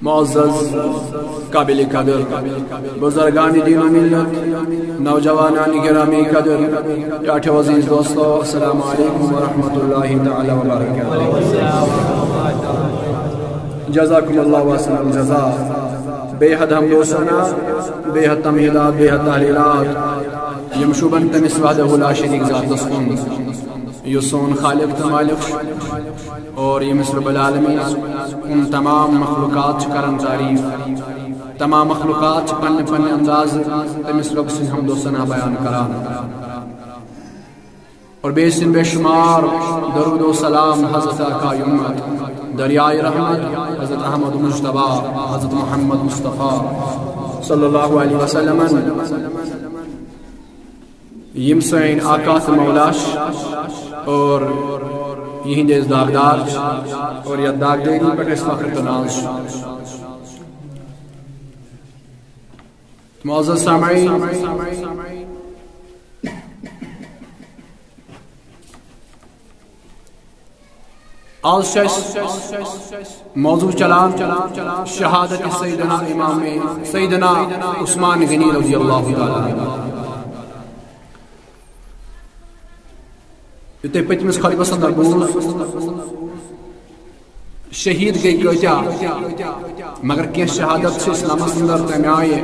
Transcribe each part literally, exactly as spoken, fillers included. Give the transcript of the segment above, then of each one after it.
معزز، قابل قدر بزرگان دین و ملت، نوجوانان گرامی قدر، ٹاٹھیو عزیز دوستو، السلام علیکم ورحمۃ اللہ تعالی وبرکاتہ۔ جزاکم اللہ احسن الجزا۔ بے حد حمد و ثنا، بے حد تمہیدات، بے حد تحلیلات، یم شوبن تمس وحدہ لا شریک ذاتس کن، یُس سون خالق تہٕ مالک چھُ، اور ییٚمِس رب العالمین کُن تمام مخلوقات چھِ کران تعریف، تمام مخلوقات چھِ پننہِ پننہِ اندازٕ تٔمِس رب سٕنٛدۍ حمد و ثنا بیان کران۔ اور بیٚیہِ سٕنٛدۍ بے شمار درود و سلام حضرت آقا امت، دریائے رحمت، حضرت احمد مجتبیٰ، حضرت محمد مصطفیٰ صلی اللہ علیہ وسلم۔ یم سٲنۍ آقا تہٕ مولا چھِ اور یہنٛدۍ أسۍ داغدار چھِ اور یتھ داغدٲری پٮ۪ٹھ أسۍ فخر تہٕ ناز چھِ۔ معزز سامعین، آز چھُ اَسہِ موضوع چلان شہادت سیدنا امام سیدنا عثمان غنی رضی اللہ تعالیٰ عنہ۔ یہِ تۄہہِ پٔتمِس خطبس اندر بوٗز، شہید گٔے کۭتیاہ، مگر کینٛہہ شہادت چھِ اسلامس اندر تمہِ آیہِ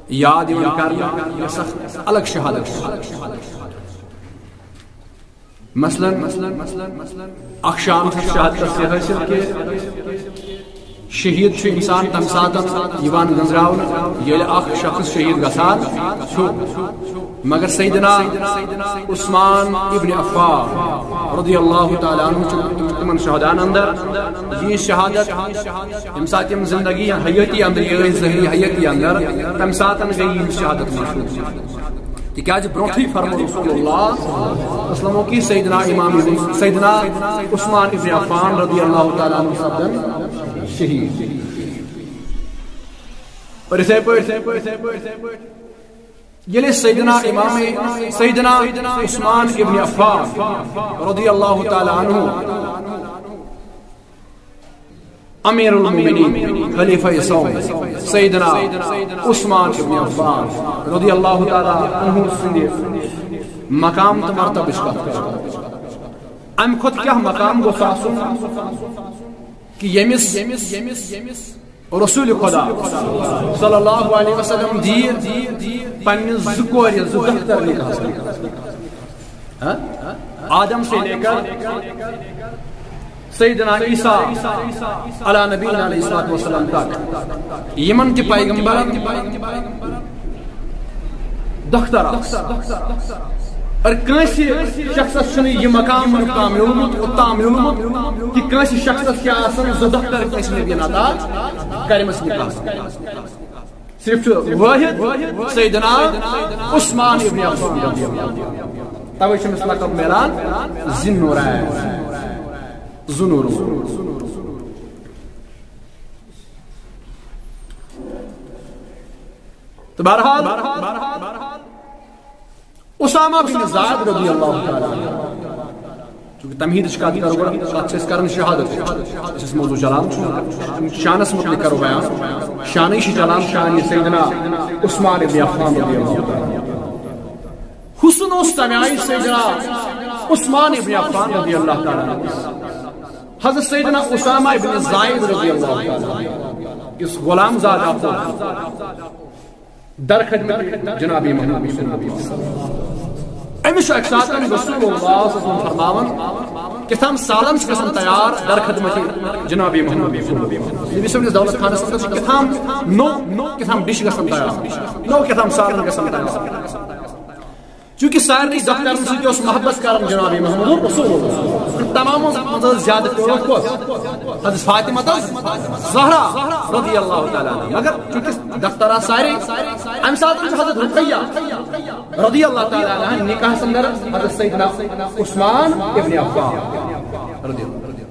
یاد یِوان کرنہٕ، یۄس اکھ الگ شہادت چھِ۔ مثلاً، اکھ شان چھِ شہادتس یہِ حٲصِل کہِ شہید چھُ انسان تمہِ ساتن یِوان گنٛزراونہٕ، ییٚلہِ اکھ شخص شہید گژھان چھُ۔ مگر سیدنا عثمان ابن عفان رضی اللہ تعالیٰ عنہ چھُ تِمن شہداہن اندر۔ یہِ شہادت ییٚمہِ ساتہٕ یِم زندگی حیٲتی اندر، یہِ ٲسۍ ظٲہری حیٲتی اندر، تمہِ ساتن گٔے یِہنٛز شہادت مشہوٗر۔ تِکیٛازِ برونٛٹھٕے فرموو رسول اللہ صلی اللہ علیہ وسلمو کہِ سیدنا امام ابن، سیدنا عثمان ابن عفان رضی اللہ تعالیٰ عنہ سپدن شہید۔ اور یِتھے پٲٹھۍ ییٚلہِ سیدنا امام، سیدنا عثمان ابن عفان رضی اللہ تعالیٰ عنہ، امیر المومنین، خلیفہ سوم، سیدنا عثمان ابن عفان رضی اللہ تعالیٰ عنہ سٕنٛدِ مقام تہٕ مرتبٕچ کتھ کرو، امہِ کھۄتہٕ کیٛاہ مقام گوٚژھ آسُن کہِ ییٚمِس رسول خدا صلی اللہ علیہ وسلم دِیہِ پننہِ زٕ کورِ، زٕ دختر نکاح۔ ہاں؟ آدم سے لے کر سیدنا عیسیٰ علی نبینا علیہ الصلوۃ والسلام تک یِمن تہِ پیغمبرن دختر آسہٕ۔ اور کٲنٛسہِ شخصس چھُنہٕ یہِ مقام وُنیُک تام میوٗلمُت، اوٚت تام میوٗلمُت کہِ کٲنٛسہِ شخصس کیٛاہ آسن زٕ دختر کٲنٛسہِ نبی عطا کرِمٕژ نکاح۔ صرف چھُ وٲحد سیدنا عثمان ابن عفان رضی اللہ عنہ۔ توے چھُ أمِس لقب میلان ذی النورین، ذو نور۔ تہٕ بہرحال، اسامہ بن زید رضی اللہ تعالیٰ عنہ، چونکہ تمہیدٕچ کتھ کرو گۄڈٕ، تتھ چھِ أسۍ کران شہادت، أسۍ ٲسۍ موضوع چلان چھُ، شانس متعلق کرو بیان، شانٕے چھِ چلان، شان یہِ سیدنا عثمان ابن عفان رضی اللہ تعالیٰ عنہ۔ حسن اوس تمہِ آیہِ سیدنا عثمان ابن عفان رضی اللہ تعالیٰ عنہ، حضرت سیدنا اسامہ ابن زید رضی اللہ تعالیٰ عنہ، یُس غلام زادہ اوس، در خدمت جناب محمد صلی اللہ علیہ وسلم۔ أمِس چھُ اَکہِ ساتہٕ رسول اللہ صلی اللہ علیہ وسلم فرماوان، کیٛاہ تام سالن چھِ گژھان تیار در خدمت جناب محمد صلی اللہ علیہ وسلم۔ نبی صٲبنِس دولت خانس منٛز چھِ کیٛاہ تام نوٚو، کیٛاہ تام ڈِش گژھان تیار، نوٚو کیٛاہ تام سالن گژھان تیار۔ چونکہ سارنٕے دخترن سۭتۍ اوس محبت کران جناب محمد رسول اللہ۔ تمامو منٛز ٲس زیادٕ ٹٲٹھ کۄس؟ حضرت فاطمہ تہٕ زہرا رضی اللہ تعالیٰ عنہ۔ مگر چونکہ دختر آسہٕ سارے، امہِ ساتہٕ چھِ حضرت رقیہ رضی اللہ تعالیٰ عنہ نکاحس اندر حضرت سیدنا عثمان ابن عفان رضی اللہ عنہ۔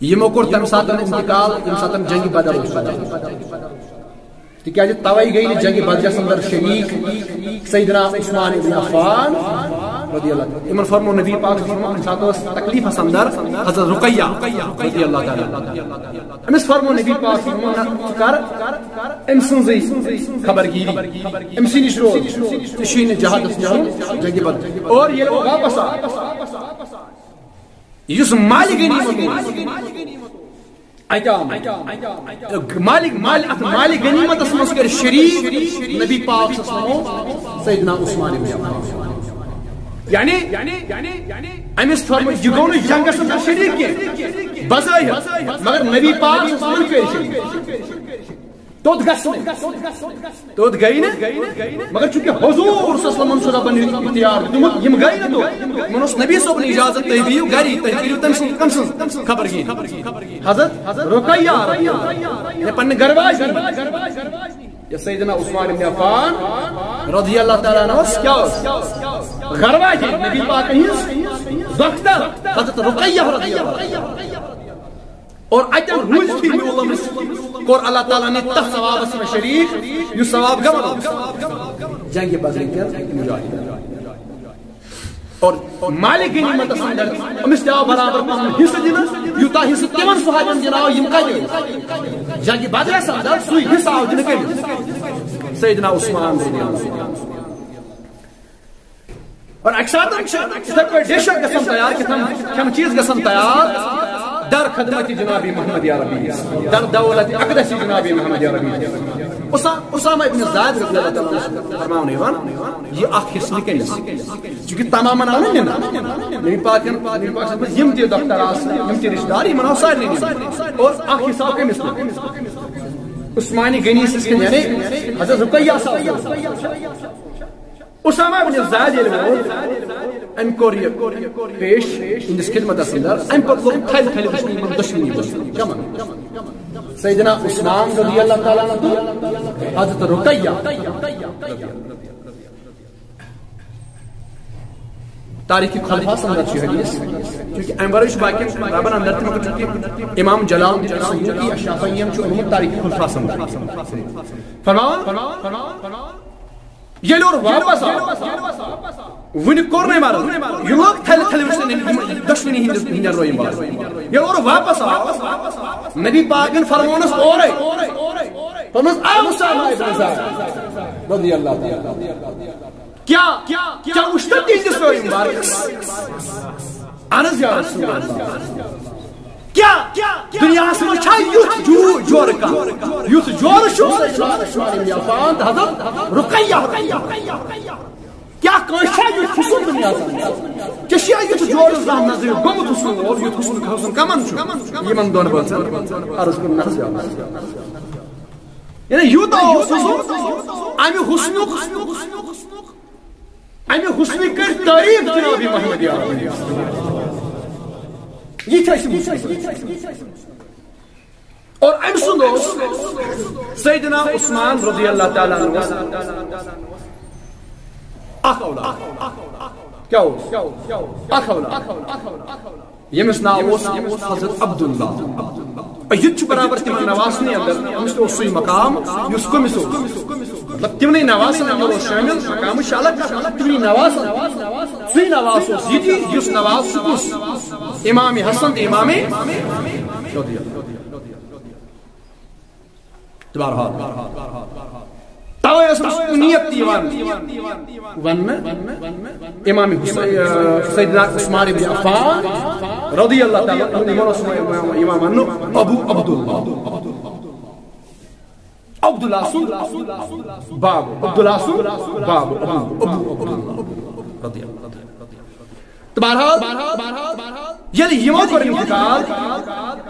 یِمو کوٚر تمہِ ساتہٕ انتقال، ییٚمہِ ساتہٕ جنگِ بدر اوس چلان۔ تِکیٛازِ توے گٔے نہٕ جنگِ بدرس اندر شریٖک سیدنا عثمان ابن عفان، رضی اللہ عنہ۔ یِمن فرمو نبی پاک صلی اللہ علیہ وسلم، ییٚمہِ ساتہٕ ٲس تکلیٖفس اندر حضرت رقیہ رضی اللہ تعالیٰ عنہا۔ أمِس فرمو نبی پاک صلی اللہ علیہ وسلم، "نہ، ژٕ کر أمۍ سٕنٛزٕے خبر گیٖری، أمۍ سٕے نِش روز، ژےٚ چھُے نہٕ جہادس نیرُن، جنگہِ بدر۔" اور ییٚلہِ وۄنۍ واپس آو، یُس مالِ غنیمت اوس، اَتہِ آو مالِ، مالِ، اَتھ مالِ غنیمتس منٛز کٔرۍ شریٖک نبی پاک صلی اللہ علیہ وسلم سیدنا عثمان ابن عفان۔ یعنی أمِس فرمٲے، یہِ گوٚو نہٕ جنگس منٛز شریٖک کینٛہہ بظٲہِر، مگر نبی پاک صلی اللہ علیہ وسلم کٔرۍ شریٖک۔ توٚت گژھنہٕ۔ توٚت گٔے نہٕ، مگر چونکہ حضور صلی اللہ علیہ وسلم چھُ رۄبن یہِ اختیار دیُتمُت، یِم گٔے نہٕ توٚت۔ یِمن اوس نبی صٲبُن اجازت، "تُہۍ بِہِو گری، تُہۍ کٔرِو تٔمۍ سٕنٛز، کٔمۍ سٕنٛز خبر گیٖر؟" حضرت رقیہ رضی اللہ عنہا، یہِ پننہِ گرٕ واجنہِ، یہِ سیدنا عثمان ابن عفان رضی اللہ تعالیٰ عنہ اوس، کیٛاہ اوس؟ گرٕ واجنہِ، نبی پاکن ہٕنٛز دۄختر حضرت رقیہ رضی اللہ عنہا۔ اور اتٮ۪ن روٗزتھٕے میوٗل أمِس، کوٚر اللہ تعالیٰ ہن تتھ ثوابس منٛز شریٖک، یُس ثواب کمن اوس؟ جنگِ بدرِ کٮ۪ن مجاہدن۔ اور مالِ غنیمتس اندر أمِس تہِ آو برابر پنُن حصہٕ دِنہٕ، یوٗتاہ حصہٕ تِمن صحابن دِنہٕ آو، یِم کتہِ ٲسۍ؟ جنگِ بدرس اندر سُے حصہٕ آو دِنہٕ کٔمِس؟ سیدنا عثمان رضی اللہ عنہ۔ اور اکہِ ساتہٕ چھِ یِتھے پٲٹھۍ ڈِش گژھان تیار، کیٛاہ تام کھٮ۪نہٕ چیٖز گژھان تیار، در خدمت جناب محمد عربی، در دولت اقدس جناب محمد عربی۔ اسا-، اسامہ ابن زید رضی اللہ تعالیٰ عنہ چھُ فرماونہٕ یِوان، یہِ اکھ حصہٕ نہٕ کٔمِس؟ چونکہ تمامن آو نہٕ نِنہٕ۔ نبی پاکن، نبی پاک صٲبن یِم تہِ دۄختر آسہٕ، یِم تہِ رشتہٕ دار، یِمن آو سارنٕے نِنہٕ۔ اور اکھ حصہٕ آو کٔمِس نِنہٕ؟ عثمانِ غنی سٕنٛز کِنہٕ، یعنی حضرت رقیہ صاحب۔ اسامہ ابن زید ییٚلہِ ووت، أمۍ کوٚر یہِ پیش یِہنٛدِس خدمتس اندر، اَمہِ پتہٕ لوٚگ تھلہِ تھلہِ وٕچھنہِ یِمن دۄشوٕنی منٛز۔ کمن؟ سیدنا عثمان رضی اللہ تعالیٰ عنہ تہٕ حضرت رقیہ۔ تاریخ خلفاء اندر چھُ یہِ حدیث، کیونکہ امہِ ورٲے چھُ باقین ربن اندر تہِ، مگر چونکہ امام جلال الدین السیوطی الشافعی یَن چھُ اوٚنمُت تاریخ خلفاء اندر۔ فرماوان، ییٚلہِ اورٕ واپس آو، وُنہِ کوٚر نہٕ أمۍ عرض، یہِ لوٚگ تھلہِ تھلہِ وٕچھنہِ دۄشوٕنی ہٕنٛدِس، ہٕنٛدٮ۪ن رٲیِن باز۔ ییٚلہِ اورٕ واپس آو، نبی پاکن فرموونس اورے، فرموونس، "آ اسامہ ابن زید رضی اللہ تعالیٰ عنہ، کیٛاہ، کیٛاہ وٕچھ تۄہہِ تِہنٛدِس رٲیِن بازس؟" عرض، یا رسول اللہ، کیٛاہ دُنیاہس منٛز چھا یُتھ جو-، جورٕ کانٛہہ؟ یُتھ جورٕ چھُ سُہ چھُ عثمان ابن عفان تہٕ حضرت رقیہ۔ کیٛاہ کٲنٛسہِ چھا یُتھ حُسن دُنیاہس منٛز؟ ژےٚ چھُیا یُتھ جورٕ زانٛہہ نظرِ گوٚمُت حُسن اور یُتھ حُسن، حُسن کمن چھُ؟ یِمن دۄن بٲژن عرض کوٚر، نہ حظ، یا رسول اللہ۔ یعنی یوٗتاہ اوس حُسن، امہِ حُسنُک، امہِ حُسنٕکۍ کٔرۍ تعریف جناب محمد عربی۔ یہِ چھِ اَسہِ مُسلمان۔ اور أمۍ سُنٛد اوس سیدنا عثمان رضی اللہ تعالیٰ عنہ اکھ اولاد۔ کیٛاہ اوس؟ اکھ اولاد۔ ییٚمِس ناو اوس حضرت عبداللہ۔ یہِ تہِ چھُ برابر تِمن نواسنٕے اندر، أمِس تہِ اوس سُے مقام یُس کٔمِس اوس۔ مطلب، تِمنٕے نواسن اندر اوس شٲمِل، مقام چھُ الگ کتھ، مطلب، تِمنٕے نواسن۔ سُے نواس اوس یہِ تہِ، یُس نواس سُہ کُس؟ امام حسن تہٕ امام رضی اللہ۔ تہٕ بہرحال، توے ٲس أمِس کُنیت تہِ یِوان وننہٕ، امام حسین، سیدنا عثمان ابن عفان رضی اللہ تعالیٰ عنہ، یِمن اوس یِوان وننہٕ ابو عبداللہ۔ عبداللہ سُنٛد باب، عبداللہ سُنٛد باب، ابو، ابو عبداللہ رضی اللہ تعالیٰ۔ تہٕ بہرحال، ییٚلہِ یِمو کوٚر انتقال،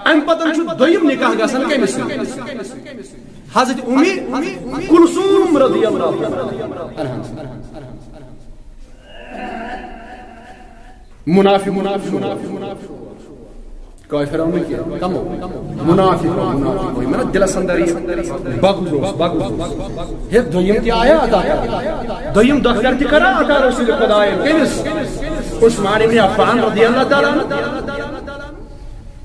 امہِ پتہٕ چھُ دوٚیِم نکاح گژھان کٔمِس سۭتۍ؟ حضرت اُمِ کلثوم رضی اللہ تعالیٰ عنہا۔ منافق، منافق، کافر نہٕ کینٛہہ، کمو؟ منافق، منافق۔ یِمن دِلس اندر یہِ بغض اوس، بغض اوس۔ ہے، دوٚیِم تہِ آیا عطا کرنہٕ؟ دوٚیِم دۄختر تہِ کرا عطا رسول خدایَن؟ کٔمِس؟ عثمان ابن عفان رضی اللہ تعالیٰ عنہ۔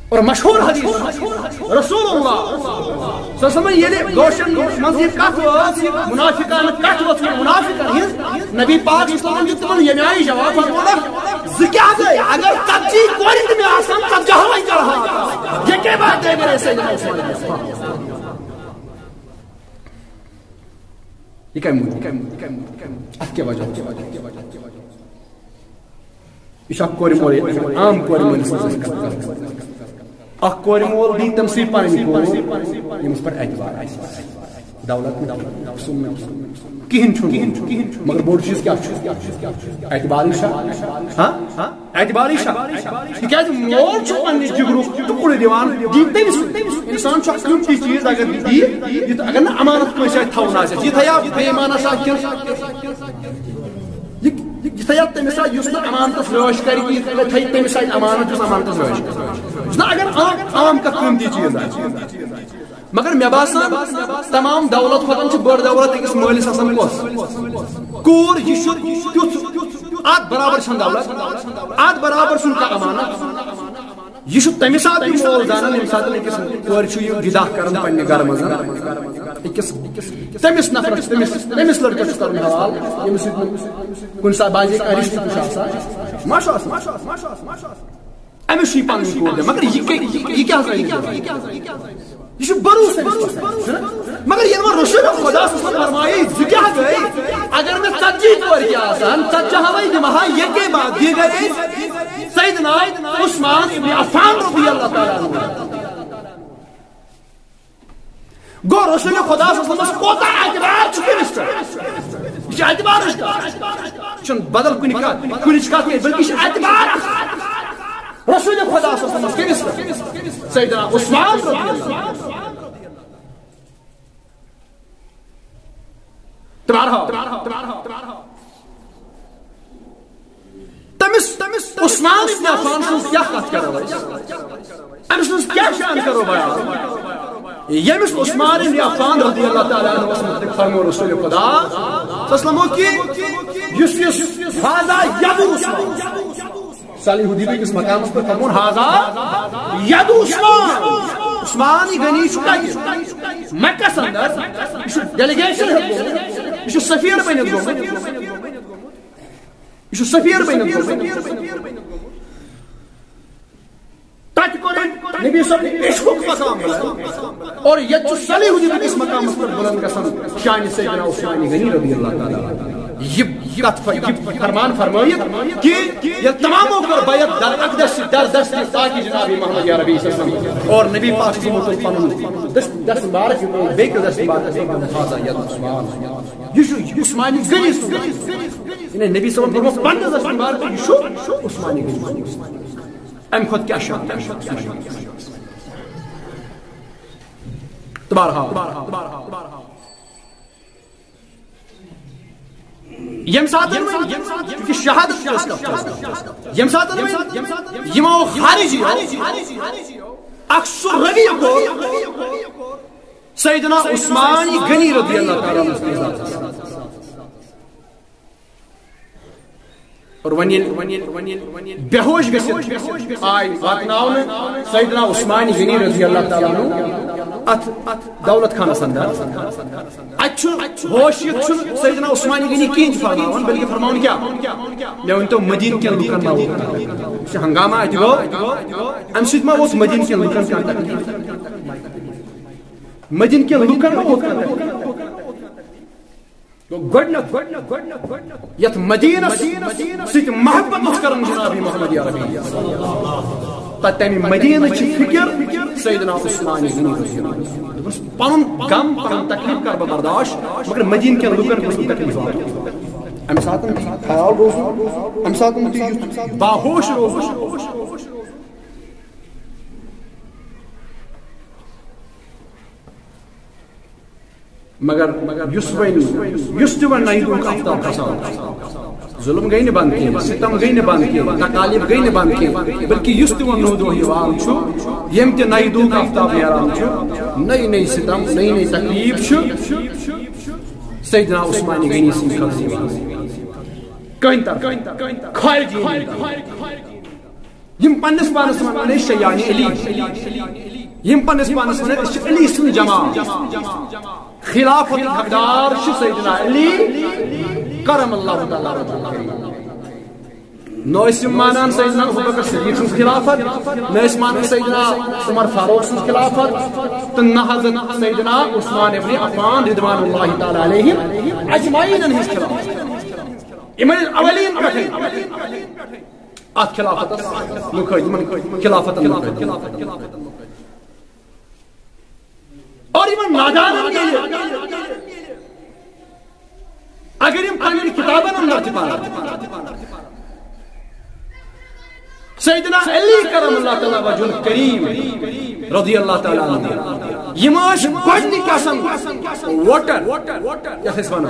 اور مشہور حدیث، رسول اللہ صلی اللہ علیہ وسلم ییٚلہِ گوشن منٛز یہِ کتھ ٲس، منافقانہٕ کتھ ٲس یہِ منافقن ہٕنٛز، نبی پاک صلی اللہ علیہ وسلم دیُت تِمن ییٚمہِ آیہِ جواب، فرموونکھ، زٕ کیٛاہ گٔے؟ اگر ژتجی کورِ تہِ مےٚ آسہٕ ہن، ژتجی ہاوے کرٕ ہا۔ یہ کیا بات ہے میرے سیدنا عثمان؟ یہ کمہِ موٗجوٗب؟ اتھ کیٛاہ وجہ؟ یہ چھُ اکھ کورِ مول، عام کورِ مٲلِس سٕنٛز کتھ کران۔ اکھ کورِ مول دی تٔمۍ سٕے پنٕنۍ کور، ییٚمِس پٮ۪ٹھ اعتبار آسہِ۔ دولت نہٕ، سۄن نہٕ، کِہیٖنۍ چھُنہٕ، کِہیٖنۍ چھُنہٕ۔ مگر بوٚڑ چیٖز کیٛاہ چھُ؟ اعتبارٕے چھا؟ ہاں؟ اعتبارٕے چھا؟ تِکیٛازِ مول چھُ پننہِ جگرُک ٹُکڑٕ دِوان، دی تٔمِس۔ انسان چھُ اکھ یُتھ تہِ چیٖز، اگر دی، یُتھ، اگر نہٕ امانت کٲنٛسہِ آسہِ تھاوُن آسہِ، یہِ تھایا بے ایمان آسہِ کِنہٕ یہِ، یہِ تھایا تٔمِس آسہِ یُس نہٕ امانتس رٲچھ کرِ کینٛہہ، یہِ تھایہِ تٔمِس آسہِ امانت یُس امانتس رٲچھ کرِ۔ یُس نہٕ اگر عام، عام کتھ کُنہِ تہِ چیٖز آسہِ۔ مگر مےٚ باسان، تمام دولت کھۄتہٕ چھِ بٔڑ دولت أکِس مٲلِس آسان کۄس؟ کوٗر۔ یہِ چھُ تیُتھ، اتھ برابر چھَنہٕ دولت، اتھ برابر چھُنہٕ کانٛہہ امانت۔ یہِ چھُ تَمہِ ساتہٕ یہِ مول زانان، ییٚمہِ ساتہٕ أکِس کورِ چھُ یہِ وِدا کران پننہِ گرٕ منٛز، أکِس تٔمِس نفرس، تٔمِس، تٔمِس لڑکس چھُ کرُن حوالہٕ، ییٚمِس سۭتۍ نہٕ کُنہِ ساتہٕ بعضے کانٛہہ رِشتہٕ تہِ چھُ آسان، ما چھُ آسان؟ أمِس چھُ یہِ پنٕنۍ کوٗر دِوان، مگر یہِ کیٛاہ، یہِ، یہِ کیٛاہ زانہِ؟ یہِ چھُ بروسہٕ أمِس پٮ۪ٹھ، چھُنہ؟ مگر ییٚلہِ وۄنۍ رسول خدا صلی اللہ علیہ وسلم فرمایہِ، زٕ کیٛاہ گٔے؟ اگر مےٚ ژتجی کورِ تہِ آسہٕ ہن، ژتجی ہاوے دِمہٕ ہا، ییٚکے بات، یہِ گٔے سیدنا عثمان ابن عفان رضی اللہ تعالیٰ عنہ۔ گوٚو رسول خدا صلی اللہ علیہ وسلمس کوتاہ اعتبار چھُ کٔمِس پٮ۪ٹھ؟ یہِ چھُ اعتبارٕچ کتھ۔ یہِ چھُنہٕ بدل کُنہِ کتھ، کُنِچ کتھ کینٛہہ، بلکہِ یہِ چھُ اعتبار اکھ۔ رسول خدا صلی اللہ علیہ وسلمس کٔمِس پٮ۪ٹھ؟ سیدنا عثمان رضی اللہ عنہ۔ تہٕ بہرحال، تٔمِس، تٔمِس عثمان ابن عفان سٕنٛز کیٛاہ کتھ کرو أسۍ؟ أمۍ سٕنٛز کیٛاہ شان کرو بیان؟ ییٚمِس عثمان ابن عفان رضی اللہ تعالیٰ عنہ متعلق فرمو رسول خدا صلی اللہ علیہ وسلم کہ یُس، یُس، هذا يد عثمان۔ صالح حدیبی کِس مقامس پٮ۪ٹھ فرمون، هذا يد عثمان۔ عثمان غنی چھُ کتہِ؟ مکس اندر۔ یہِ چھُ ڈیلیگیشن ہیوٚت گوٚمُت۔ یہِ چھُ سفیر بٔنِتھ گوٚمُت۔ یہِ چھُ سفیر بٔنِتھ گوٚمُت۔ تتہِ کوٚر أمۍ نبی صٲب عشقُک مقام بلند۔ اور ییٚتہِ چھُ صالح حدیبی کِس مقامس پٮ۪ٹھ بلند گژھان شان سیدنا عثمان غنی رضی اللہ تعالیٰ عنہ۔ یہِ کتھ ف-، یہِ فرمان فرمٲیِتھ کہ ییٚلہِ تمامو کٔر بیعت در اقدس، در دست پاک جناب محمد یا ربی صلی اللہ علیہ وسلم، اور نبی پاک صلی اللہ علیہ وسلم پنُن دست، دست مبارک، بیٚیہِ کٔر دست مبارک، هذا يد عثمان۔ یہِ چھُ عثمان غنی سُنٛد۔ یعنی نبی صلی اللہ علیہ وسلم فرموو، پننِس دست مبارک، یہِ چھُ عثمان غنی سُنٛد۔ امہِ کھۄتہٕ کیٛاہ شان؟ تہٕ بہرحال، ییٚمہِ ساتہٕ وۄنۍ، چونکہ شہادت چھِ أسۍ کتھ کران، ییٚمہِ ساتہٕ وۄنۍ یِمو خارجیو اکھ سُہ رویہ کوٚر سیدنا عثمان غنی رضی اللہ تعالیٰ عنہ سٕنٛدِس ذاتس۔ اور وۄنۍ ییٚلہِ، وۄنۍ ییٚلہِ، وۄنۍ ییٚلہِ، وۄنۍ ییٚلہِ بے ہوش گٔژھِتھ آے واتناونہٕ سیدنا عثمان غنی رضی اللہ تعالیٰ عنہ اتھ، اتھ دولت خانس اندر۔ اتہِ چھُ ہوش یِتھ چھُنہٕ سیدنا عثمان غنی کِہیٖنۍ تہِ فرماوان، بلکہِ فرماوان کیٛاہ؟ مےٚ ؤنۍتو مدیٖنہٕ کٮ۪ن لُکن ما ووت؟ یہِ چھُ ہنگامہ اتہِ گوٚو، امہِ سۭتۍ ما ووت مدیٖنہٕ کٮ۪ن لُکن کانٛہہ تکلیٖف؟ مدیٖنہٕ کٮ۪ن لُکن ما ووت کانٛہہ تکلیٖف؟ گوٚو گۄڈٕنیتھ، یتھ مدیٖنس سۭتۍ محبت اوس کران جناب محمد عربی، تہٕ تمہِ مدیٖنہٕ چہِ فکر سیدنا عثمان غنی رضی اللہ عنہ۔ دوٚپُس، پنُن غم، پنُن تکلیٖف کرٕ بہٕ برداشت، مگر مدیٖنہٕ کٮ۪ن لُکن گوٚژھ نہٕ تکلیٖف واتُن۔ امہِ ساتہٕ تہِ خیال روزُن، امہِ ساتہٕ تہِ یُتھ باہوش روزُن۔ مگر، مگر یُس وۄنۍ، یُس تہِ وۄنۍ نَیہِ دۄہُک آفتاب کھسان، ظلم گٔے نہٕ بنٛد کینٛہہ، ستم گٔے نہٕ بنٛد کینٛہہ، تکالیف گٔے نہٕ بنٛد کینٛہہ، بلکہِ یُس تہِ وۄنۍ نوٚو دۄہ یِوان چھُ، ییٚمہِ تہِ نَیہِ دۄہُک آفتاب نیران چھُ، نٔے نٔے ستم، نٔے نٔے تکلیف چھِ سیدنا عثمان غنی سٕنٛدِ خٲطرٕ یِوان۔ کٕہٕنۍ طرفہٕ، خارجی ہٕنٛدِ طرفہٕ۔ یِم پننِس پانس ونان ٲسۍ شیعہ علی، یِم پننِس پانس ونان أسۍ چھِ علی سُنٛد جماعت، خلافت حقدار چھِ سیدنا علی کرم اللہ تعالیٰ وجہہ الکریم۔ نہ ٲسۍ یِم مانان سیدنا ابوبکر صدیق سٕنٛز خلافت، نہ ٲسۍ مانان سیدنا عمر فاروق سٕنٛز خلافت، تہٕ نہ حضرت سیدنا عثمان ابن عفان رضوان اللہ تعالیٰ علیہم اجمعین ہٕنٛز خلافت۔ یِمن اولین پٮ۪ٹھے اتھ خلافتس لُکھ، یِمن خلافتن لُکھ۔ اور یِمن نادانن ییٚلہِ، اگر یِم پننٮ۪ن کتابن اندر تہِ پرن، سیدنا علی کرم اللہ تعالیٰ وجہ الکریم رضی اللہ تعالیٰ عنہ، یِم ٲسۍ گۄڈنِکۍ آسان ووٹر، یتھ أسۍ ونو،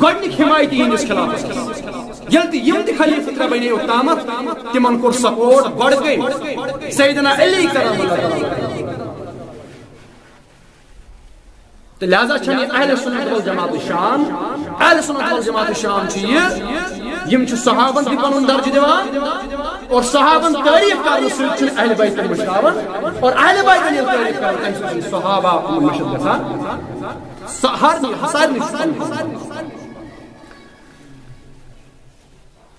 گۄڈنِکۍ حمایتی یِہنٛدِس خلافس۔ ییٚلہِ تہِ یِم تہِ خلیفہٕ ترٛےٚ بنے اوٚتامتھ، تِمن کوٚر سپورٹ گۄڈٕ کٔمۍ؟ سیدنا علی کرم اللہ تعالیٰ۔ تہٕ لہذا چھنہٕ یہِ اہل سنت والجماعت شان۔ اہل سنت والجماعت شان چھُ یہِ، یِم چھِ صحابن تہِ پنُن درجہٕ دِوان، اور صحابن تعریف کرنہٕ سۭتۍ چھِنہٕ اہل بیت مٔشراوان، اور اہل بیتن ییٚلہِ تعریف کران، تمہِ سۭتۍ چھِ صحابہ یِمن مٔشِتھ گژھان۔ سا-، ہر، سارنٕے چھُ پنُن۔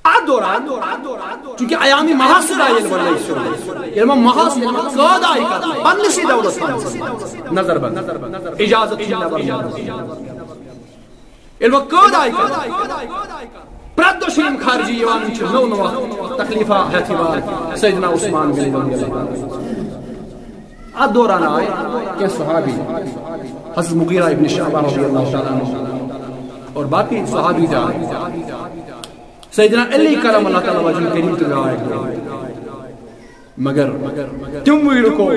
اتھ دوران، چونکہ ایام محاصرہ ییٚلہِ وۄنۍ لٔگۍ شروع، ییٚلہِ وۄنۍ محاصرہ، ییٚلہِ وۄنۍ قٲد آیہِ کرنہٕ، پننِسٕے دولس منٛز نظر بند، اجازت چھُنہٕ نٮ۪بر نیرنُک۔ ییٚلہِ وۄنۍ قٲد آیہِ کرنہٕ، پرٛٮ۪تھ دۄہ چھِ یِم خارجی یِوان، یِم چھِ نوٚو نوٚو اکھ تکلیفہ ہٮ۪تھ یِوان سیدنا عثمان بن عفان۔ اتھ دوران آے کینٛہہ صحابی، حضرت مغیرہ ابن شعبہ رضی اللہ تعالیٰ عنہ اور باقی صحابی تہِ آے۔ سیدنا علی کرم اللہ تعالیٰ وجہ کریم تہِ آے۔ مگر تِموٕے رُکو،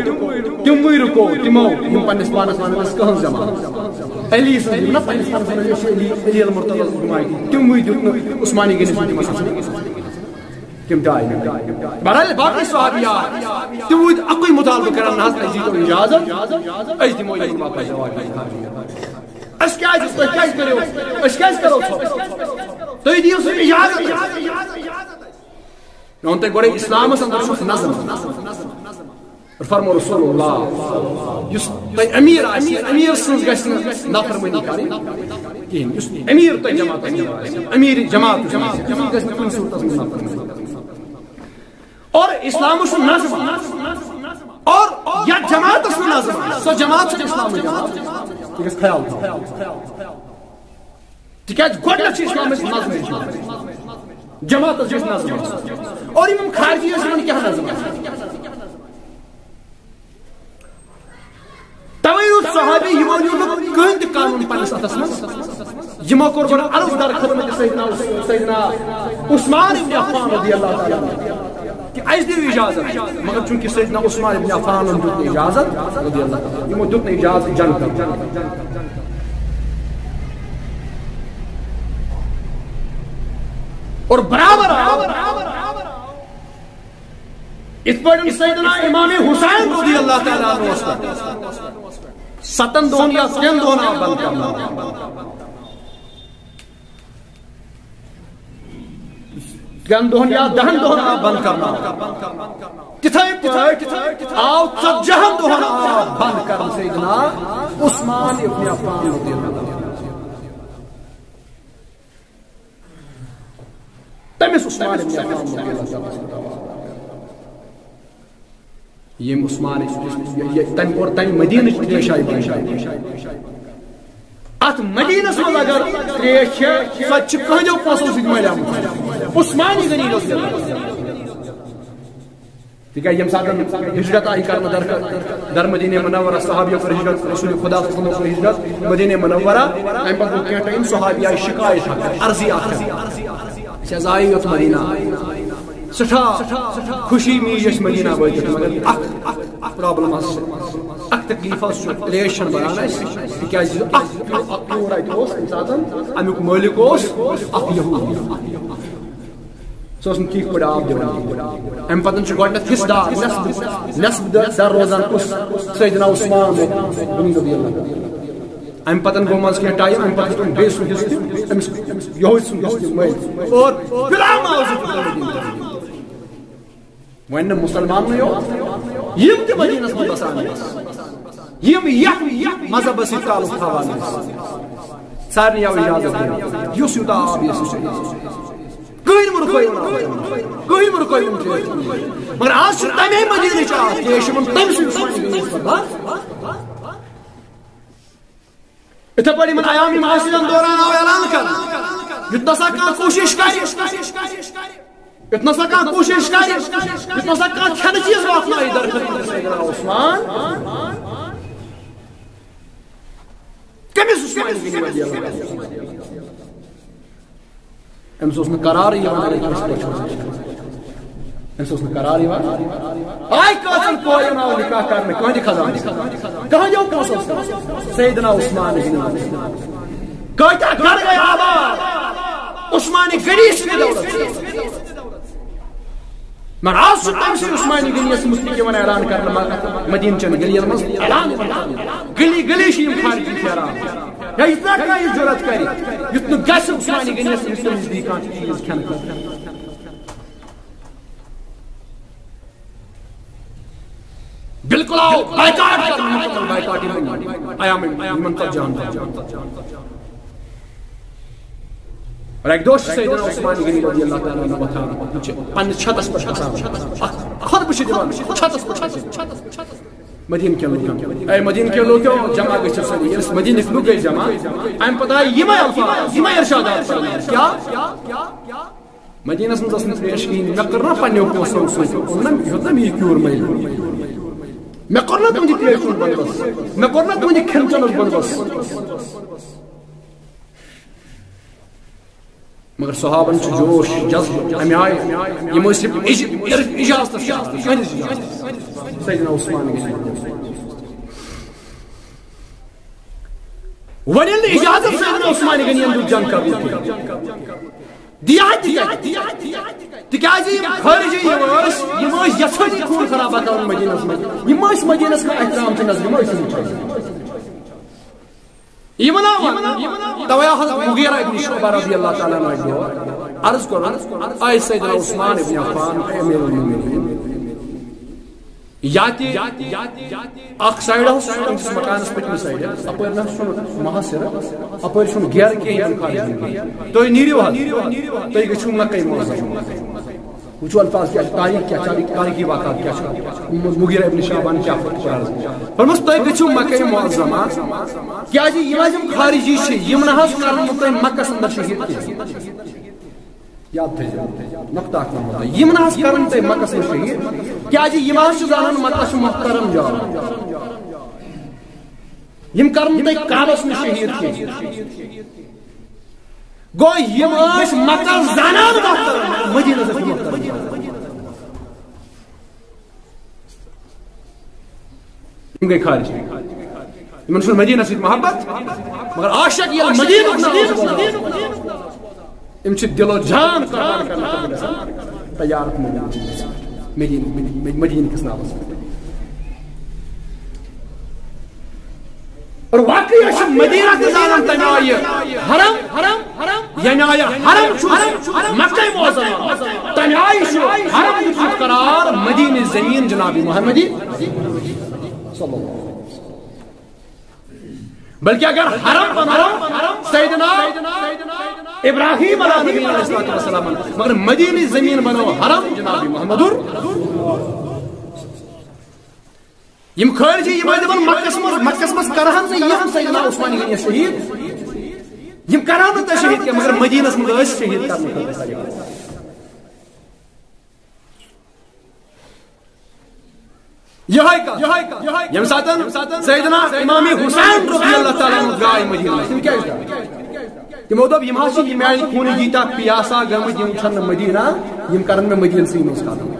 تِموٕے رُکو، تِمو یِم پننِس پانس ونان ٲسۍ کٕہٕنٛز جماعت۔ علی سٕنٛز یِم نہ پننِس پانس ونان ٲسۍ علی، علی المرتضی جماعتی، تِموٕے دیُت نہٕ عثمانی گٔنِس تِمن اصل۔ تِم تہِ آیہِ نہٕ۔ بہرحال باقٕے صحابی آے، تِموٕے دیُت اکُے مطالبہٕ کران، نہ حظ اَسہِ دیٖتو اجازت، أسۍ دِمو یِمن واپس جواب۔ أسۍ کیازِ، تُہۍ کیازِ کٔرِو، أسۍ کیازِ کرو ژھۄپہٕ؟ تُہۍ دِیِو سُہ اجازت۔ مےٚ ووٚن تۄہہِ گۄڈے اسلامس اندر چھُ نظم۔ فرمو رسول اللہ، یُس تۄہہِ امیر آسہِ، امیر سٕنٛز گژھِ نہٕ نافرمٲنی کرٕنۍ کِہیٖنۍ۔ یُس امیر تۄہہِ جماعتس منٛز آسہِ، امیر جماعت یُس آسہِ، تٔمِس گژھِ نہٕ کُنہِ صوٗرتس منٛز نافرمٲنی۔ اور اسلامس چھُ نظم۔ اور یتھ جماعتس منٛز نظم آسہِ، سۄ جماعت چھِ اسلامٕچ جماعت۔ یہِ گژھِ خیال تھاوُن۔ تِکیازِ گۄڈٕنیتھ چھِ اسلامس نظم ہیٚچھناوُن۔ جماعتس گژھِ نظم آسُن۔ اور یِم خارجی ٲسۍ، یِمن کیٛاہ نظم آسہِ؟ توے روٗد صحابی، یِمو نیوٗ نہٕ کٕہٕنۍ تہِ قانون پننِس اتھس منٛز۔ یِمو کوٚر گۄڈٕ عرض در خدمت سیدنا، سیدنا عثمان ابن عفان رضی اللہ تعالیٰ عنہ۔ کہ اَسہِ دِیِو اجازت، مگر چونکہ سیدنا عثمان ابن عفانن دیُت نہٕ اجازت رضی اللہ عنہ، یِمو دیُت نہٕ اجازت جنگ کرنُک۔ اور برابر آو، یِتھ پٲٹھۍ سیدنا امام حسین رضی اللہ تعالیٰ عنہ اوس، ستن دۄہن یا ترٛٮ۪ن دۄہن آو بند کرنہٕ۔ ترٛٮ۪ن دۄہن یا دَہن دۄہن آو بند کرنہٕ۔ تِتھے پٲٹھۍ آو ژتجی ہن دۄہن آو بند کرنہٕ سیدنا عثمان ابن عفان رضی اللہ عنہ۔ تٔمِس عثمان ابن عفان رضی اللہ عنہ۔ ییٚمۍ عثمان، یہِ، یہِ، تَمہِ، اور تَمہِ مدیٖنٕچ ترٛیش آیہِ بناونہٕ۔ اَتھ مدیٖنَس منٛز اگر ترٛیش چھِ، سۄ تہِ چھِ کٕہٕنٛدیو پونٛسو سۭتۍ مٔلۍ آمٕژ۔ عثمانی غنی اوس یہِ۔ تِکیٛازِ ییٚمہِ ساتہٕ ہجرت آیہِ کرنہٕ در، در مدیٖنہ منورہ، صحابیو کٔر ہجرت، رسول خدا صلی اللہ علیہ وسلم کٔر ہجرت مدیٖنہ منورہ۔ اَمہِ پتہٕ گوٚو کینٛہہ ٹایم، صحابی آیہِ شکایت اکھ، عرضی اکھ کرنہٕ۔ أسۍ حظ آیہِ یوٚت مدیٖنہ۔ سٮ۪ٹھاہ خوشی میج اَسہِ مدیٖنہ وٲتِتھ، مگر اکھ، اکھ پرابلم حظ چھِ، اکھ تکلیف حظ چھُ، ترٛیش چھَنہٕ بَنان اَسہِ، تِکیٛازِ یُس اکھ، اکھ پیوٗر اَتہِ اوس اَمہِ ساتہٕ، اَمیُک مٲلِک اوس اکھ یہوٗدی۔ سُہ اوس نہٕ ٹھیٖک پٲٹھۍ آب دِوان۔ اَمہِ پَتہٕ چھُ گۄڈٕنٮ۪تھ حِصہٕ دار، نٮ۪صٕف، نٮ۪صٕف دار روزان کُس؟ سیدنا عثمان بن رضی اللہ عنہ۔ اَمہِ پَتہٕ گوٚو منٛزٕ کینٛہہ ٹایم، اَمہِ پَتہٕ دیُت أمۍ بیٚیہِ سُنٛد حِصہٕ تہِ، أمِس یِہوٚے سُنٛد حِصہٕ تہِ مٔلۍ۔ اور غلام آو زٕ پھٕٹہٕ مدیٖنہٕ۔ وۄنۍ نہٕ مُسلمانٕے یوت، یِم تہِ مدیٖنس منٛز بسان ٲسۍ، یِم یتھ مذہبس سۭتۍ تعلق تھاوان ٲسۍ، سارنٕے آو اجازت دِنہٕ، یُس یوٗتاہ آب یژھِ سُہ چیٚیہِ۔ کٕہٕنۍ مہٕ رُکٲیِو نہٕ آب چٮ۪نہٕ، کٕہٕنۍ مہٕ رُکٲیِو یِم چیٖز۔ مگر آز چھُ تَمے مدیٖنٕچ آب چیٚیہِ، یِمن تٔمۍ سٕے عثمانِ غنیَس پٮ۪ٹھ بس۔ یِتھے پٲٹھۍ یِمن ایام معاشرن دوران آو اعلان کرنہٕ، یُتھ نسا کانٛہہ کوٗشِش کرِ، یُتھ نسا کانٛہہ کوٗشِش کرِ، یُتھ نسا کانٛہہ کھٮ۪نہٕ چیٖز واتنایہِ درخدمت سیدنا عثمان۔ کٔمِس عثمان غنی رضی اللہ عنہ؟ أمِس اوس نہٕ قرارٕے یِوان اگر کٲنٛسہِ پٮ۪ٹھ چھُ۔ أمِس اوس نہٕ قرار یِوان۔ آے کٲژَن کورٮ۪ن آو نکاح کرنہٕ، کٕہٕنٛدِ خزانہٕ؟ کٕہٕنٛدیو پونٛسو سۭتۍ؟ سیدنا عثمان غنی۔ کۭتیٛاہ گرٕ گٔے آباد عثمان غنی سٕنٛدِ دولت سۭتۍ؟ مگر آز چھُ تٔمۍ سٕے عثمان غنیَس مُتعلق یِوان اعلان کرنہٕ، مگر مدیٖنہٕ چٮ۪ن گٔلیَن منٛز اعلان یِوان کرنہٕ۔ گٔلی گٔلی چھِ یِم خارجی پھیران۔ یا ییٖژاہ کانٛہہ یہِ جُرت کرِ، یُتھ نہٕ گژھِ عثمان غنیَس، یُتھ تٔمِس دی کانٛہہ چیٖز کھٮ۪نہٕ خٲطرٕ۔ بالکل آو بائیکاٹ کرنہٕ، مکمل بائیکاٹ یِمن ایامن، یِمن ژتجی ہن دۄہن۔ اور اکہِ دۄہ چھُ سیدنا عثمان غنی رضی اللہ تعالیٰ عنہ وۄتھان، یہِ چھُ پننِس چھتس پٮ۪ٹھ کھسان، اکھ خطبہٕ چھُ دِوان چھتس پٮ۪ٹھ کھٔسِتھ۔ مدیٖنہٕ کٮ۪ن لوٗکن، اے مدیٖنہٕ کٮ۪ن لوٗکو، جمع گٔژھِو سٲری۔ ییٚلہِ مدیٖنٕکۍ لوٗکھ گٔے جمع، امہِ پتہٕ آیہِ یِمے الفاظ، یِمے ارشادات کرنہٕ۔ کیٛاہ؟ مدیٖنس منٛز ٲس نہٕ ترٛیش کِہیٖنۍ۔ مےٚ کٔر نا پننیو پونٛسو سۭتۍ، اوٚن نا، ہیوٚت نا مےٚ یہِ کیوٗر مٔلۍ؟ مےٚ کوٚر نا تُہنٛدِ ترٛیشہِ ہُنٛد بندوبست؟ مےٚ کوٚر نا تُہنٛدِ کھٮ۪ن چٮ۪نُک بندوبست؟ مگر صحابن چھُ جوش، جذبہٕ، امہِ آیہِ یِم ٲسۍ اِج-، اِر-، اجازتس پٮ۪ٹھ آسان۔ کٕہٕنٛدِس اجازتس؟ سیدنا عثمان غنی۔ وۄنۍ ییٚلہِ نہٕ اجازت سیدنا عثمان غنیَن دیُت جنگ کرنُک کینٛہہ۔ دِیا تہِ کَتہِ؟ تِکیٛازِ یِم خٲرجی یِم ٲسۍ، یِم ٲسۍ یَژھٲنی خوٗن خرابہ کَرُن مدیٖنَس منٛز۔ یِم ٲسۍ مدیٖنَس کَران احترام تہٕ نظرِ، یِم ٲسۍ نہٕ چاہیے۔ یِمَن آو وَننہٕ، تَوَے آو حضرت مغیرہ ابن شعبہ رضی اللہ تعالیٰ عنہ اَکہِ دۄہ عرض کوٚرُن، اے سیدنا عثمان ابن عفان، اے امیر المومنین، یا تہِ اکھ سایڈ اوس أمِس مکانس پٔتمہِ سایڈٕ، اپٲرۍ نہ چھُنہٕ محاصرٕ، اپٲرۍ چھُنہٕ گیرٕ کینٛہہ یِمن خارجن ہُنٛد۔ تُہۍ نیٖرِو حظ، تُہۍ گٔژھِو مکہ معظمہ۔ وٕچھِو الفاظ کیٛاہ چھِ، تاریخ کیٛاہ چھِ، تاریخی واقعات کیٛاہ چھِ۔ مُغیرہ ابن شعبہ کیٛاہ فرمووُس؟ فرمووُس، تُہۍ گٔژھِو مکہ معظمہ، کیٛازِ یِم حظ یِم خارجی چھِ، یِم نہ حظ کرن نہٕ تۄہہِ مکس اندر شہید کینٛہہ۔ یاد تھٲیزیو، نقطہ اکھ وَنہٕ بہٕ تۄہہِ۔ یِم نہ حظ کرن تۄہہِ مکس منٛز شہید، کیٛازِ یِم حظ چھِ زانان مکہ چھُ محترم جاے۔ یِم کرن نہٕ تۄہہِ کعبس منٛز شہید کینٛہہ۔ گوٚو یِم ٲسۍ مکہ زانان محترم، مدیٖنس ٲسۍ محترم۔ یِم گٔے خارجی۔ یِمن چھُنہٕ مدیٖنس سۭتۍ محبت، مگر عاشق ییٚلہِ مدیٖنُک ناو چھُ بوزان، یِم چھِ دِل و جان قربان کرنہٕ خٲطرٕ گژھان تیار۔ مدیٖنہٕ، مدیٖنہٕ، مدیٖنہٕ کِس ناوس پٮ۪ٹھ۔ اور واقعی چھِ مدیٖنہ تہِ زانان تَمہِ آیہِ حرم، حرم، یعنی آیہِ حرم چھُ مکہ معظمہ، تَمہِ آیہِ چھُ حرم دیُتمُت قرار مدیٖنہٕ زمین جناب محمدی صلی اللہ علیہ وسلم۔ بلکہ اگر حرم بنو سیدنا ابراہیم علیہ نبینا علیہ الصلوۃ والسلام، مگر مدیٖنہٕ زمین بنو حرم جناب محمد۔ یِم خٲرجی یِم ٲسۍ دَپان مکس منٛز، مکس منٛز کرہن نہٕ یِم سیدنا عثمان غنی شہید، یِم کرہن نہٕ تۄہہِ شہید کینٛہہ، مگر مدیٖنس منٛز ٲسۍ شہید کرنہٕ خٲطرٕ تیار۔ یِہوٚے کتھ، یِہوٚے کتھ، ییٚمہِ ساتہٕ سیدنا امام حسین رضی اللہ تعالیٰ عنہ درٛاے مدیٖنہ، تِم کیٛازِ درٛاے؟ تِمو دوٚپ، یِم حظ چھِ یہِ میانہِ خوٗنٕکۍ ییٖتیٛاہ پیاسہ گٔمٕتۍ، یِم چھَنہٕ مدیٖنہ، یِم کرن مےٚ مدیٖنسٕے منٛز ختم۔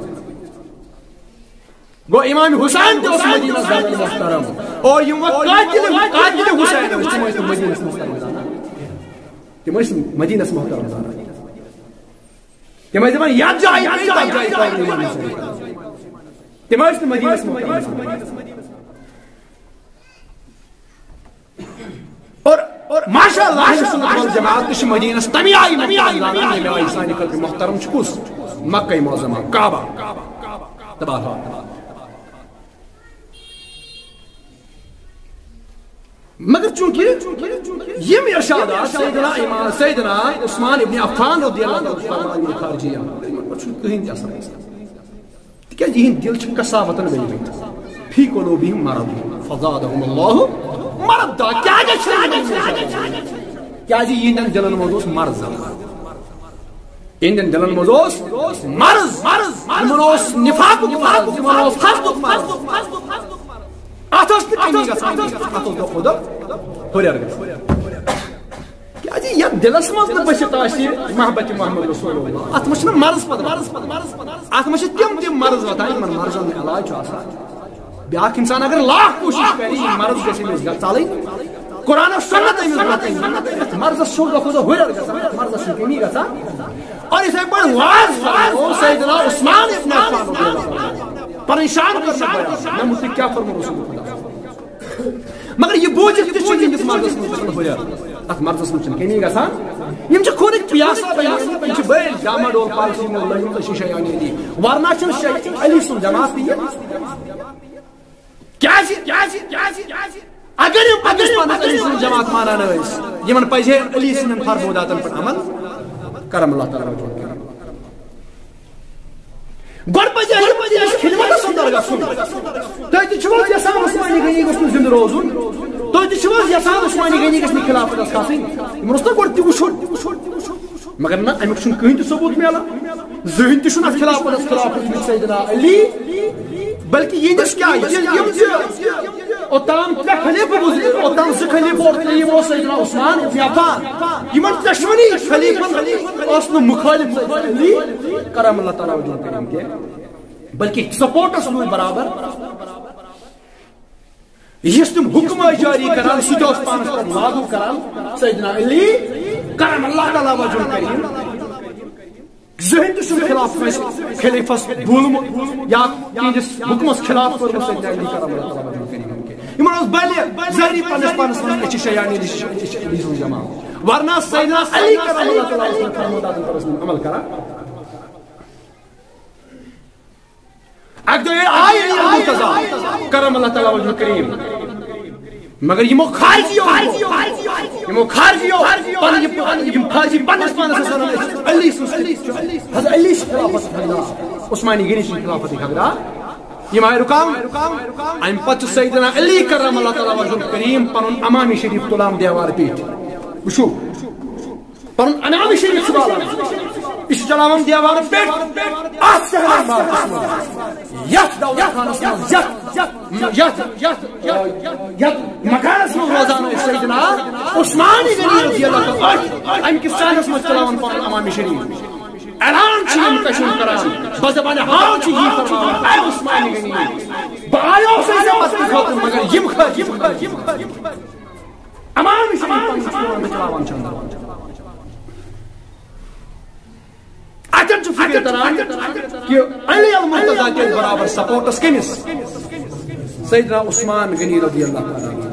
گوٚو امام حسین تہِ اوس مدیٖنس زانان محترم۔ اور یِم وۄنۍ قاتل، قاتل حسین ٲسۍ، تِم ٲسۍ نہٕ مدیٖنس محترم زانان۔ تِم ٲسۍ مدیٖنس محترم زانان۔ تِم ٲسۍ دَپان، یَتھ جایہِ اَنٕنۍ، تَتھ جایہِ تھاوُن امام حسین۔ تِم ٲسۍ نہٕ مدیٖنس محترم زانان۔ اور، اور ماشاء اللہ، اہل سنت والجماعت تہِ چھِ مدیٖنس تَمہِ آیہِ محترم زانان، ییٚمہِ آیہِ سانہِ خٲطرٕ محترم چھُ کُس؟ مکہ معظمہ، کعبہ۔ مگر چونکہ یم ارشادات سیدنا امام، سیدنا عثمان ابن عفان رضی اللہ عنہ فرمان خارجی، یمن پٮ۪ٹھ چھُنہٕ کٕہٕنۍ تہِ اثر گژھان۔ تِکیٛازِ یِہِنٛدۍ دِل چھِ قساوتن ؤلۍ مٕتۍ۔ فی قلوبہم مرض فزادہم اللہ مرضا۔ کیٛازِ چھِ یِمن، کیٛازِ یِہِنٛدٮ۪ن دِلن منٛز اوس مرض۔ یِہِنٛدٮ۪ن دِلن منٛز اوس مرض، یِمن اوس نفاقُک مرض، یِمن اوس حسدُک مرض۔ اتھ ٲس نہٕ کمی گژھان، اتھ اوس دۄہ کھۄتہٕ دۄہ ہُرٮ۪ر گژھان۔ کیٛازِ یتھ دِلس منٛز نہٕ بٔچھِتھ آسہِ محبت محمد رسول اللہ، اتھ منٛز چھُنہٕ مرض پتہٕ، اتھ منٛز چھِ تِم تِم مرض وۄتھان، یِمن مرضن ہُنٛد علاج چھُ آسان۔ بیٛاکھ انسان اگر لاکھ کوٗشش کرِ، یہِ مرض گژھِ أمِس گژھِ ژلٕنۍ، قرآن و سنت أمِس وۄتھٕنۍ، یتھ مرضس چھُ دۄہ کھۄتہٕ دۄہ ہُرٮ۪ر گژھان، یتھ مرضس چھُ کمی گژھان۔ اور یِتھے پٲٹھۍ واز فرموو سیدنا عثمان ابن عفان رضی اللہ عنہ۔ پنٕنۍ شان کٔر نہٕ بیان، مےٚ مُتعلق کیٛاہ فرموو رسول خدا۔ مگر یہِ بوٗزِتھ تہِ چھُ یِہنٛدِس مرضس منٛز گژھان ہُرٮ۪ر۔ اتھ مرضس منٛز چھُنہٕ کمی گژھان۔ یِم چھِ خوٗنٕکۍ پیاسہٕ بنیمٕتۍ، یِم چھِ بٔلۍ ڈاماڈول پالسی منٛز لٔگۍ مٕتۍ، أسۍ چھِ شیعہ علی۔ ورنہ چھُنہٕ شیعہ علی سُنٛد جماعت تہِ یہِ۔ کیٛازِ؟ کیٛازِ؟ کیٛازِ؟ کیٛازِ؟ اگر یِم پننِس پانس علی سٕنٛز جماعت مانان ٲسۍ، یِمن پزِ ہے علی سٕنٛدٮ۪ن فرموداتن پٮ۪ٹھ عمل۔ کرم اللہ تعالیٰ وجہہ۔ گۄڈٕ پزِ ہے أمِس خدمتس اندر گژھُن۔ تُہۍ تہِ چھِو حظ یژھان عثمانِ غنی گوٚژھ نہٕ زِندٕ روزُن؟ تُہۍ تہِ چھِو حظ یژھان عثمانِ غنی گژھِ نہٕ خلافتس کھسٕنۍ؟ یِمن اوس نہ گۄڈٕ تہِ وُچھُن۔ مگر نہ، امیُک چھُنہٕ کٕہٕنۍ تہِ ثبوت میلان۔ زٕہٕنۍ تہِ چھُنہٕ اتھ خلافتس خلاف وُچھمُت سیدنا علی، بلکہ یِہنٛدِس کیٛاہ، یہِ، یِم زٕ اوٚتام ترٛےٚ خلیفہٕ گُزرے، اوٚتام زٕ خلیفہٕ اور ترٛیٚیِم اوس سیدنا عثمان ابن عفان۔ یِمن دۄشوٕنی خلیفن اوس نہٕ مخالف سیدنا علی کرم اللہ تعالیٰ وجہہ کریم کینٛہہ، بلکہ سپورٹس روٗدۍ برابر۔ یُس تِم حکم ٲسۍ جٲری کران، سُہ تہِ اوس پانس پٮ۪ٹھ لاگو کران سیدنا علی کرم اللہ تعالیٰ وجہہ کریم۔ زٕہٕنۍ تہِ چھُنہٕ خلاف کٲنٛسہِ خلیفس بولمُت یا تِہنٛدِس حُکمس خلاف کوٚرمُت سیدنا علی کرم اللہ تعالیٰ وجہہ کریم۔ یِمن اوس بلہِ ظٲہری پننِس پانس ونان، أسۍ چھِ شیعہ علی، أسۍ چھِ، أسۍ چھِ علی سُنٛد جماعت۔ ورنہ سیدنا علی کرم اللہ تعالیٰ اوس نہٕ فرموداتن پٮ۪ٹھ اوس نہٕ عمل کران۔ اکہِ دۄہ ییٚلہِ آیہِ علی المرتضیٰ کرم اللہ تعالیٰ وجہہ کریم، مگر یِمو خارجیو، یِمو خارجیو پنٕنۍ یِم، یِم خارجی پننِس پانس ٲسۍ ونان، أسۍ چھِ علی سٕنٛز، حضرت علی چھِ خلافتٕکۍ حقدار، عثمانِ غنی چھِ خلافتٕکۍ حقدار۔ یِم آیہِ رُکاونہٕ۔ امہِ پتہٕ چھُ سیدنا علی کرم اللہ تعالیٰ وجہہ کریم پنُن امام شریف تُلان دیوار پیٚٹھۍ۔ وٕچھِو، پنُن امام شریف چھُ والان۔ یہِ چھُ چلاوان دیوارن پٮ۪ٹھ۔ اتھ شہر عمارتس منٛز، یتھ دولت خانس منٛز، یتھ، یتھ، یتھ، یتھ مکانس منٛز روزان اوس سیدنا عثمان غنی رضی اللہ تعالیٰ عنہ۔ امہِ کِس شہرس منٛز چلاوان پنُن امام شریف۔ اعلان چھِ یِم کشن کران، بزبانہِ حال چھِ یی فرماوان، اے عثمان غنی، بہٕ آیوسے ژےٚ مدتہٕ خٲطرٕ، مگر یِم خٲطرٕ، یِم خٲطرٕ۔ امام شریف پنُن چھُ پانہٕ تہِ تراوان چھُ اندر۔ اتٮ۪ن چھُ فکر تران کہ علی المرتضیٰ تہِ برابر سپورٹس کٔمِس؟ سیدنا عثمان غنی رضی اللہ تعالیٰ عنہ۔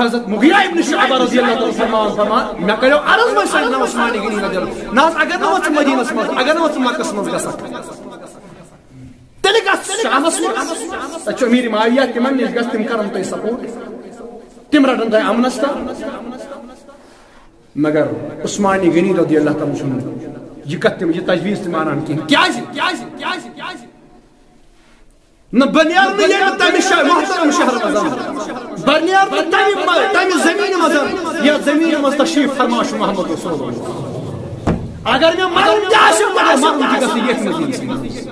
حضرت مغیرہ ابن شعبہ رضی اللہ تعالیٰ عنہ فرمان، فرمان، مےٚ کریو عرض وۄنۍ سیدنا عثمان غنی رضی اللہ عنہ۔ نہ حظ، اگر نہٕ وۄنۍ ژٕ مدینس منٛز، اگر نہٕ وۄنۍ ژٕ مکس منٛز گژھکھ، تیٚلہِ گژھ شامس منٛز۔ تتہِ چھُ امیر معاویہ، تِمن نِش گژھ، تِم کرن تۄہہِ سپورٹ، تِم رٹن تۄہہِ امنس تام۔ مگر عثمان غنی رضی اللہ تعالیٰ عنہ چھُنہٕ یہِ کتھ تِم، یہِ تجویز تہِ مانان کینٛہہ۔ کیازِ؟ کیازِ؟ کیازِ؟ کیازِ؟ نہ، بہٕ نیرٕ نہٕ ییٚمہِ تمہِ شہ-، محترم شہرٕ منٛز۔ بہٕ نیرٕ نہٕ تمہِ، تمہِ زمینہِ منٛز، یتھ زمینہِ منٛز تشریف فرما چھُ محمد رسول اللہ۔ اگر مےٚ مرُن تہِ آسہِ، مگر مرُن تہِ گژھِ ییٚتھۍ مدینس منٛز۔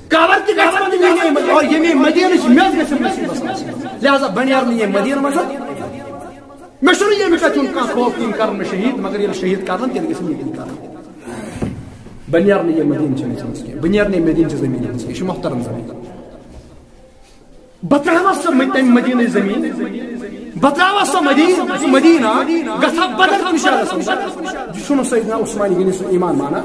قبر تہِ گژھِ وۄنۍ ییٚمے مد-، اور ییٚمے مدینٕچ مےٚ گژھِ نصیٖب آسٕنۍ۔ لہذا بہٕ نیرٕ نہٕ ییٚمہِ مدینہٕ منٛز۔ مےٚ چھُنہٕ ییٚمہِ کتھِ ہُنٛد کانٛہہ خوف، یِم کرن مےٚ شہید، مگر ییٚلہِ شہید کرن، تیٚلہِ گژھن ییٚتہِ کرن۔ بہٕ نیرٕ نہٕ ییٚمہِ مدینہٕ چہِ زمینہِ منٛز کینٛہہ، بہٕ نیرٕ نہٕ ییٚمہِ مدینہٕ چہِ زمینہِ منٛز کینٛہہ، یہِ چھُ محترم زمین۔ بہٕ ترٛاوس سۄ مدِ-، تَمہِ مدینٕچ زٔمیٖن۔ بہٕ ترٛاوس سۄ مدیٖنہٕ، سُہ مدیٖنہ گژھٕ ہا بدل کُنہِ شہرس منٛز۔ یہِ چھُنہٕ سیدنا عثمان غنی سُنٛد ایمان مانان۔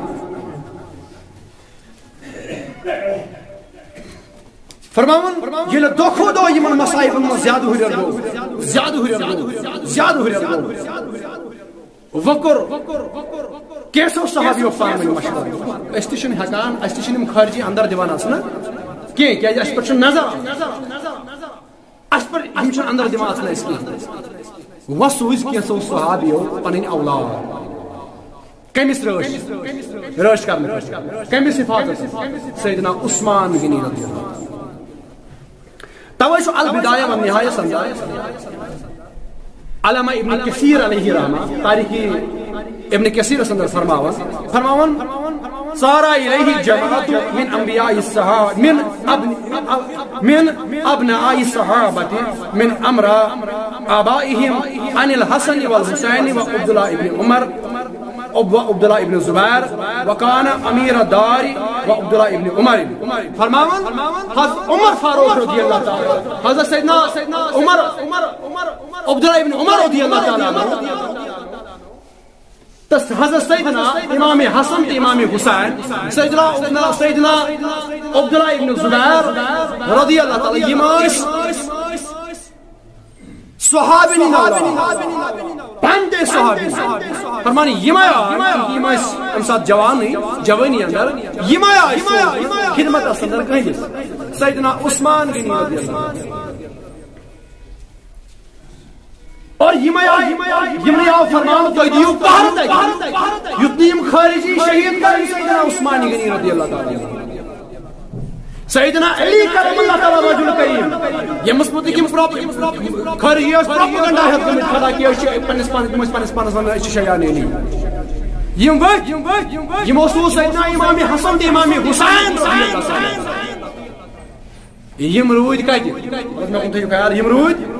فرماوُن، ییٚلہِ دۄہ کھۄتہٕ دۄہ یِمن مصائبن منٛز زیادٕ ہُرٮ۪ر گوٚو، زیادٕ ہُرٮ۪ر گوٚو، زیادٕ ہُرٮ۪ر گوٚو۔ وۄنۍ کوٚر کینٛژھو صحابیو پانہٕ ؤنۍ مشورٕ۔ أسۍ تہِ چھِنہٕ ہٮ۪کان، اَسہِ تہِ چھِنہٕ یِم خارجی اندر دِوان اَژنہٕ کینٛہہ، کیٛازِ اَسہِ پٮ۪ٹھ چھُ نظر آسان۔ اَسہِ پٮ۪ٹھ، یِم چھِنہٕ اندر دِوان اَژنہٕ اَسہِ کینٛہہ۔ وۄنۍ سوٗزۍ کینٛژھو صحابیو پنٕنۍ اولاد۔ کٔمِس رٲچھ؟ رٲچھ کرنہٕ خٲطرٕ۔ کٔمِس حفاظت؟ سیدنا عثمان غنی رضی اللہ عنہ۔ توے چھُ البدایہ و نہایس اندر علامہ ابن کثیر علیہ رحمہ، تاریخ ابن کثیرس اندر فرماوان، فرماوان، سارا الیہ جماعت من انبیاء الصحابہ، من ابن، من ابناء الصحابہ، من امراء آبائہم، عن الحسن والحسین و عبداللہ ابن عمر، عب-، عبداللہ ابن زبیر، وکان امیر دار و عبداللہ ابن عمر۔ فرماوان، حضرت عمر فاروق رضی اللہ تعالیٰ، حضرت سیدنا عمر، عبداللہ ابن عمر رضی اللہ تعالیٰ عنہ، تہٕ حضرت سیدنا امام حسن تہٕ امام حسین، سیدنا، سیدنا عبداللہ ابن زبیر رضی اللہ تعالیٰ، یِم ٲسۍ صحابی ناو، پنٛداہ صحابی۔ فرمان، یِمے آے، یِم ٲسۍ اَمہِ ساتہٕ جوانٕے، جوٲنی اندر، یِمے آے خدمتس اندر کٕہٕنٛدِس؟ سیدنا عثمان غنی رضی اللہ عنہ۔ اور یِمے آے، یِمنے آو فرماونہٕ، تُہۍ دِیِو پہرٕ تَتہِ، یُتھ نہٕ یِم خارجی شہید کَرن سیدنا عثمان غنی رضی اللہ تعالیٰ عنہ۔ سیدنا علی کرم اللہ تعالیٰ وجہ الکریم، ییٚمِس مُتعلِق یِم پراپ-، خٲرجی ٲسۍ پروپیگنڈا ہٮ۪تھ گٔمٕتۍ کھڑا کہِ أسۍ چھِ پننِس پانس، یِم ٲسۍ پننِس پانس ونان أسۍ چھِ شیعہ علی۔ یِم ؤتھۍ، یِمو سوٗز سیدنا امام حسن تہٕ امام حسین رضی اللہ تعالیٰ عنہ۔ یِم روٗدۍ کتہِ؟ مےٚ کُن تھٲیِو خیال، یِم روٗدۍ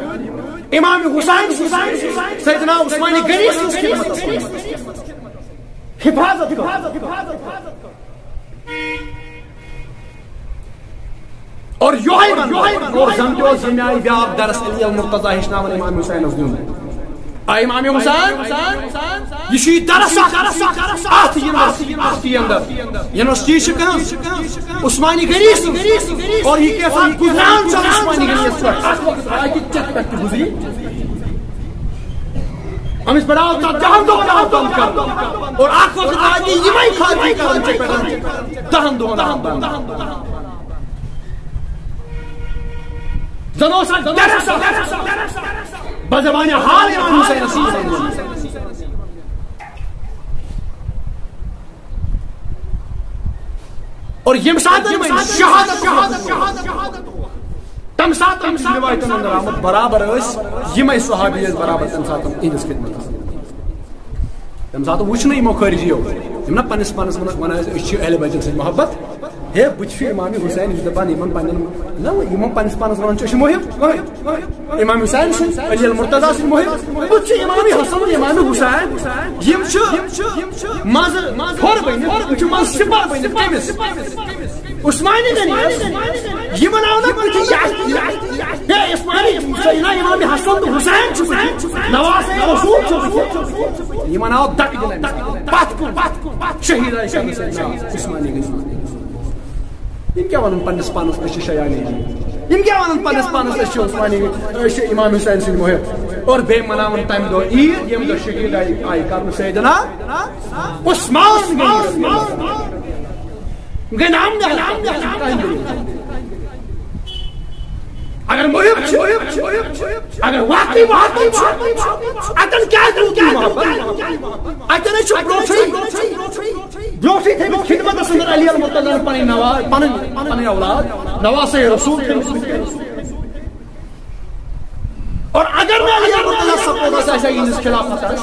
امام حسین سٕنٛز، سیدنا عثمان غنی سٕنٛز خدمتس منٛز۔ حفاظت کٔر۔ اور یوہے ونہٕ بہٕ، اور زن تہِ اوس ییٚمہِ آیہِ بیٛاکھ درس علی المرتضیٰ ہیٚچھناوان امام حسینس دیُن۔ آ، امام حسین، یہِ چھُ یہِ درس اکھ، اکھ یونیورسٹی، یونیورسٹی اندر۔ یونیورسٹی چھِ کٕہٕنٛز؟ عثمانی غنی سٕنٛز۔ اور یہِ کیٛاہ سا گُزران چھُ عثمانی غنیَس پٮ۪ٹھ؟ اکھ وقت آے کہِ چتھ پٮ۪ٹھ تہِ گُزری۔ أمِس پڑھاو ژتجِہن دۄہن آو بند کرنہٕ۔ اور اکھ وقت آو تہِ یِمے خاطی کران چھِ پٮ۪ٹھ دہن دۄہن آو بند۔ زن اوس اکھ درس اکھ۔ بزبانِ حال امام حسینس سۭتۍ۔ اور ییٚمہِ ساتہٕ یِمن شہادت، شہادت، تَمہِ ساتہٕ تَمہِ ساتہٕ روایتن اندر آمُت، برابر ٲسۍ یِمے صحابی ٲسۍ برابر تَمہِ ساتہٕ تِہنٛدِس خدمتس۔ تَمہِ ساتہٕ وُچھ نہٕ یِمو خٲرجیو، یِم نہ پننِس پانس ونان، ونان ٲسۍ، أسۍ چھِ اہل بیتن سۭتۍ محبت۔ ہے، بہٕ چھُس امام حسین، یہِ چھُ دپان یِمن پننٮ۪ن، نہ، یِمن پننِس پانس ونان چھِ، أسۍ چھِ محب۔ امام حسین سٕنٛدۍ، علی المرتضیٰ سٕنٛدۍ محب۔ بہٕ چھُس امام حسن، امام حسین۔ یِم چھِ منٛزٕ کھۄر بٔنِتھ، یِم چھِ منٛزٕ سِپاہ بٔنِتھ۔ کٔمِس؟ عثمانِ غنیَس۔ یِمن آو نہٕ بُتھِ یہِ۔ ہے، عثمانِ، سیدنا امام حسن تہٕ حسین چھِ بُتھِ۔ نواسِ رسول چھِ بُتھِ۔ یِمن آو دکہٕ دِنہٕ۔ پتھ کُن، پتھ کُن، پتھ شہید آیہِ کرنہٕ سیدنا عثمانِ غنی۔ یِم کیٛاہ وَنَن پننِس پانَس، أسۍ چھِ شیعہ علی؟ یِم کیٛاہ وَنَن پننِس پانَس، أسۍ چھِ عثمانی، أسۍ چھِ امام حسین سٕنٛدۍ محب؟ اور بیٚیہِ مناوَن تَمہِ دۄہ عیٖد، ییٚمہِ دۄہ شہید آیہِ، آیہِ کرنہٕ سیدنا عثمان۔ گٔے نام نہاد۔ اگر محب چھِ، اگر واقعی محبت چھِ، اتن کیٛازِ روٗد نہٕ محبت؟ اتن چھُ برونٛٹھٕے، برونٛٹھٕے تھٲومٕژ خدمتس اندر علی المرتضیٰ ہن پنٕنۍ نوا-، پنٕنۍ، پنٕنۍ اولاد، نواسِ رسول تھٲومٕژ۔ اور اگر نہٕ علی المرتضیٰ سپورٹس آسہِ ہا یِہنٛدِس خلافتس،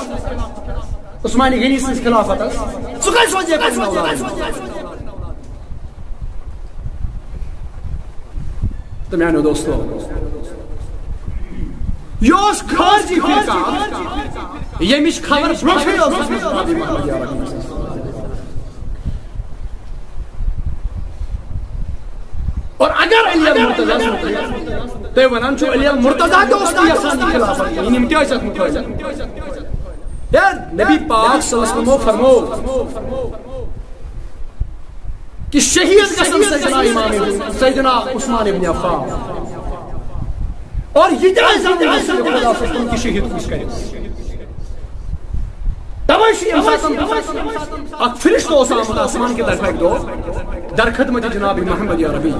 عثمانِ غنی سٕنٛدِس خلافتس، ژٕ کتہِ سوزِ ہے پنٕنۍ اولاد؟ تہٕ میانیو دوستو، یہِ اوس خارجی فرقہ، ییٚمِچ خبر برونٛٹھٕے ٲس ٲسمٕژ نبی محمد عربی۔ اور اگر علی المرتضیٰ سُنٛد، تُہۍ ونان چھِو علی المرتضیٰ تہِ اوس نہٕ یژھان یہِ خلافت، یِم تہِ ٲسۍ اتھ مُخٲلف۔ ہے، نبی پاک صلی اللہ علیہ وسلمو فرموو، کہ شہید گژھن سیدنا امام، سیدنا عثمان ابن عفان۔ اور یہ تہِ آسہِ زانُن، خدا صلی اللہ علیہ وسلم کہ شہید کُس کرِ۔ ییٚمہِ ساتہٕ اکھ فرشتہٕ اوس آمُت آسمان کہِ طرفہٕ اکہِ دۄہ، در خدمت جناب محمد یا ربی۔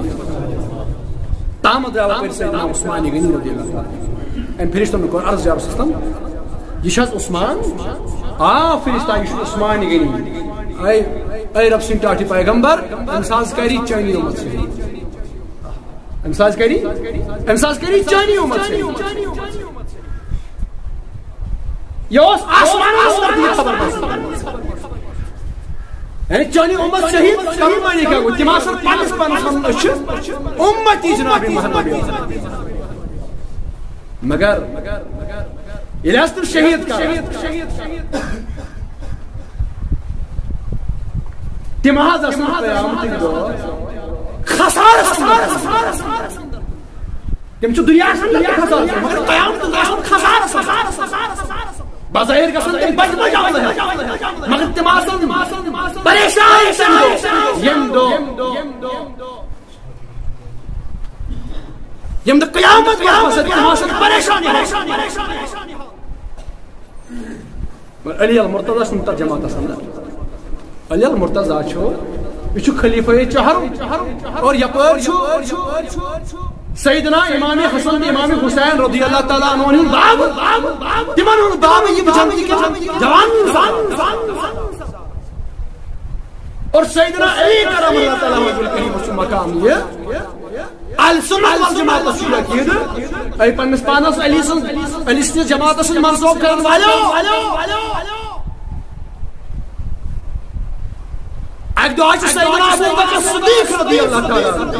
تامَتھ درٛاو اَپٲرۍ سیدنا عثمان غنی رضی اللہ عنہ۔ أمۍ فرشتن کوٚر عرض، یا رسول اللہ، یہِ چھا عثمان؟ آ فرشتہ، یہِ چھُ عثمان غنی۔ اے، اے رب سٕنٛدۍ ٹاٹھۍ پیغمبر، أمِس حظ کری چٲنی اُمت شہیٖد۔ أمِس حظ کری، أمِس حظ کری چٲنی اُمت شہیٖد۔ یہِ اوس آسمانَس منٛز یہِ خبر بوزمُت۔ یعنی چٲنی اُمت شہیٖد کرُن معنی کیٛاہ گوٚو؟ تِم آسن پننِس پانَس وَنان، أسۍ چھِ اُمتی جناب محمد۔ مگر ییٚلہِ حظ تِم شہیٖد کران، تِم حظ آسن قیامتٕکۍ دۄہ خسارس منٛز۔ تِم چھِ دُنیاہَس منٛز تہِ خسارس منٛز، مگر قیامتُک آسن خسارس منٛز۔ بظٲہِر گژھن تِم بجہِ بجہِ عملہٕ ہٮ۪تھ، مگر تِم آسن پریشان تَمہِ دۄہ، ییٚمہِ دۄہ، ییٚمہِ دۄہ قیامت واتہِ، تِم آسن پریشان۔ علی المرتضی چھُنہٕ تَتھ جماعتَس اندر۔ علی المرتضی چھُ، یہِ چھُ خلیفہ چہرم۔ اور یپٲرۍ چھُ سیدنا امام حسن تہٕ امام حسین رضی اللہ تعالیٰ عنہ ہُنٛد باب۔ تِمن ہُنٛد باب، یِم جنتی کٮ۪ن جوان انسان۔ اور سیدنا علی کرم اللہ تعالیٰ وجہ الکریم چھُ مقام یہِ۔ اہل سنت والجماعت چھُ عقیدٕ، اے پننِس پانس علی سٕنٛز، علی سٕنٛدِس جماعتس سۭتۍ منسوب کرن والٮ۪و۔ اکہِ دۄہ چھُ سیدنا ابو بکر صدیق رضی اللہ تعالیٰ عنہ۔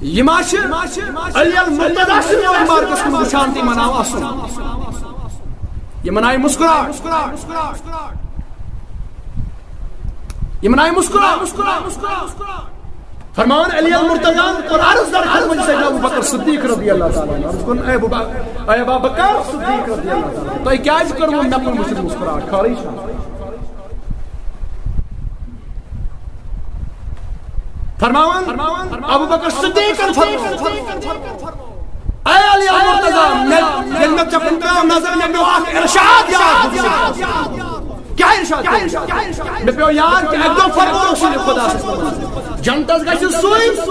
یہِ ما چھِ علی المرتضی سٕنٛدِ مارکس کُن وٕچھان تہٕ یِمن آو اَسُن۔ یِمن آیہِ مسکراہٹ۔ یِمن آیہِ مسکراہٹ۔ فرمان علی المرتضی کوٚر عرض در خدمت سیدنا ابو بکر صدیق رضی اللہ تعالیٰ عنہ۔ عرض کوٚرُن، اے ابو بکر، اے ابا بکر صدیق رضی اللہ تعالیٰ عنہ، تۄہہِ کیٛازِ کٔروٕ مےٚ کُن وٕچھِتھ مسکراہٹ؟ خٲرٕے چھا؟ فرماوان، ابو بکر صدیقن فرموو، اے علی المرتضی، مےٚ، ییٚلہِ مےٚ ژےٚ کُن پیوٚو نظر، مےٚ پیوٚو اکھ ارشاد یاد۔ کیٛاہ ارشاد؟ مےٚ پیوٚو یاد کہِ اکہِ دۄہ فرموو رسول خدا صلی اللہ علیہ وسلم، جنتس گژھِ سُے،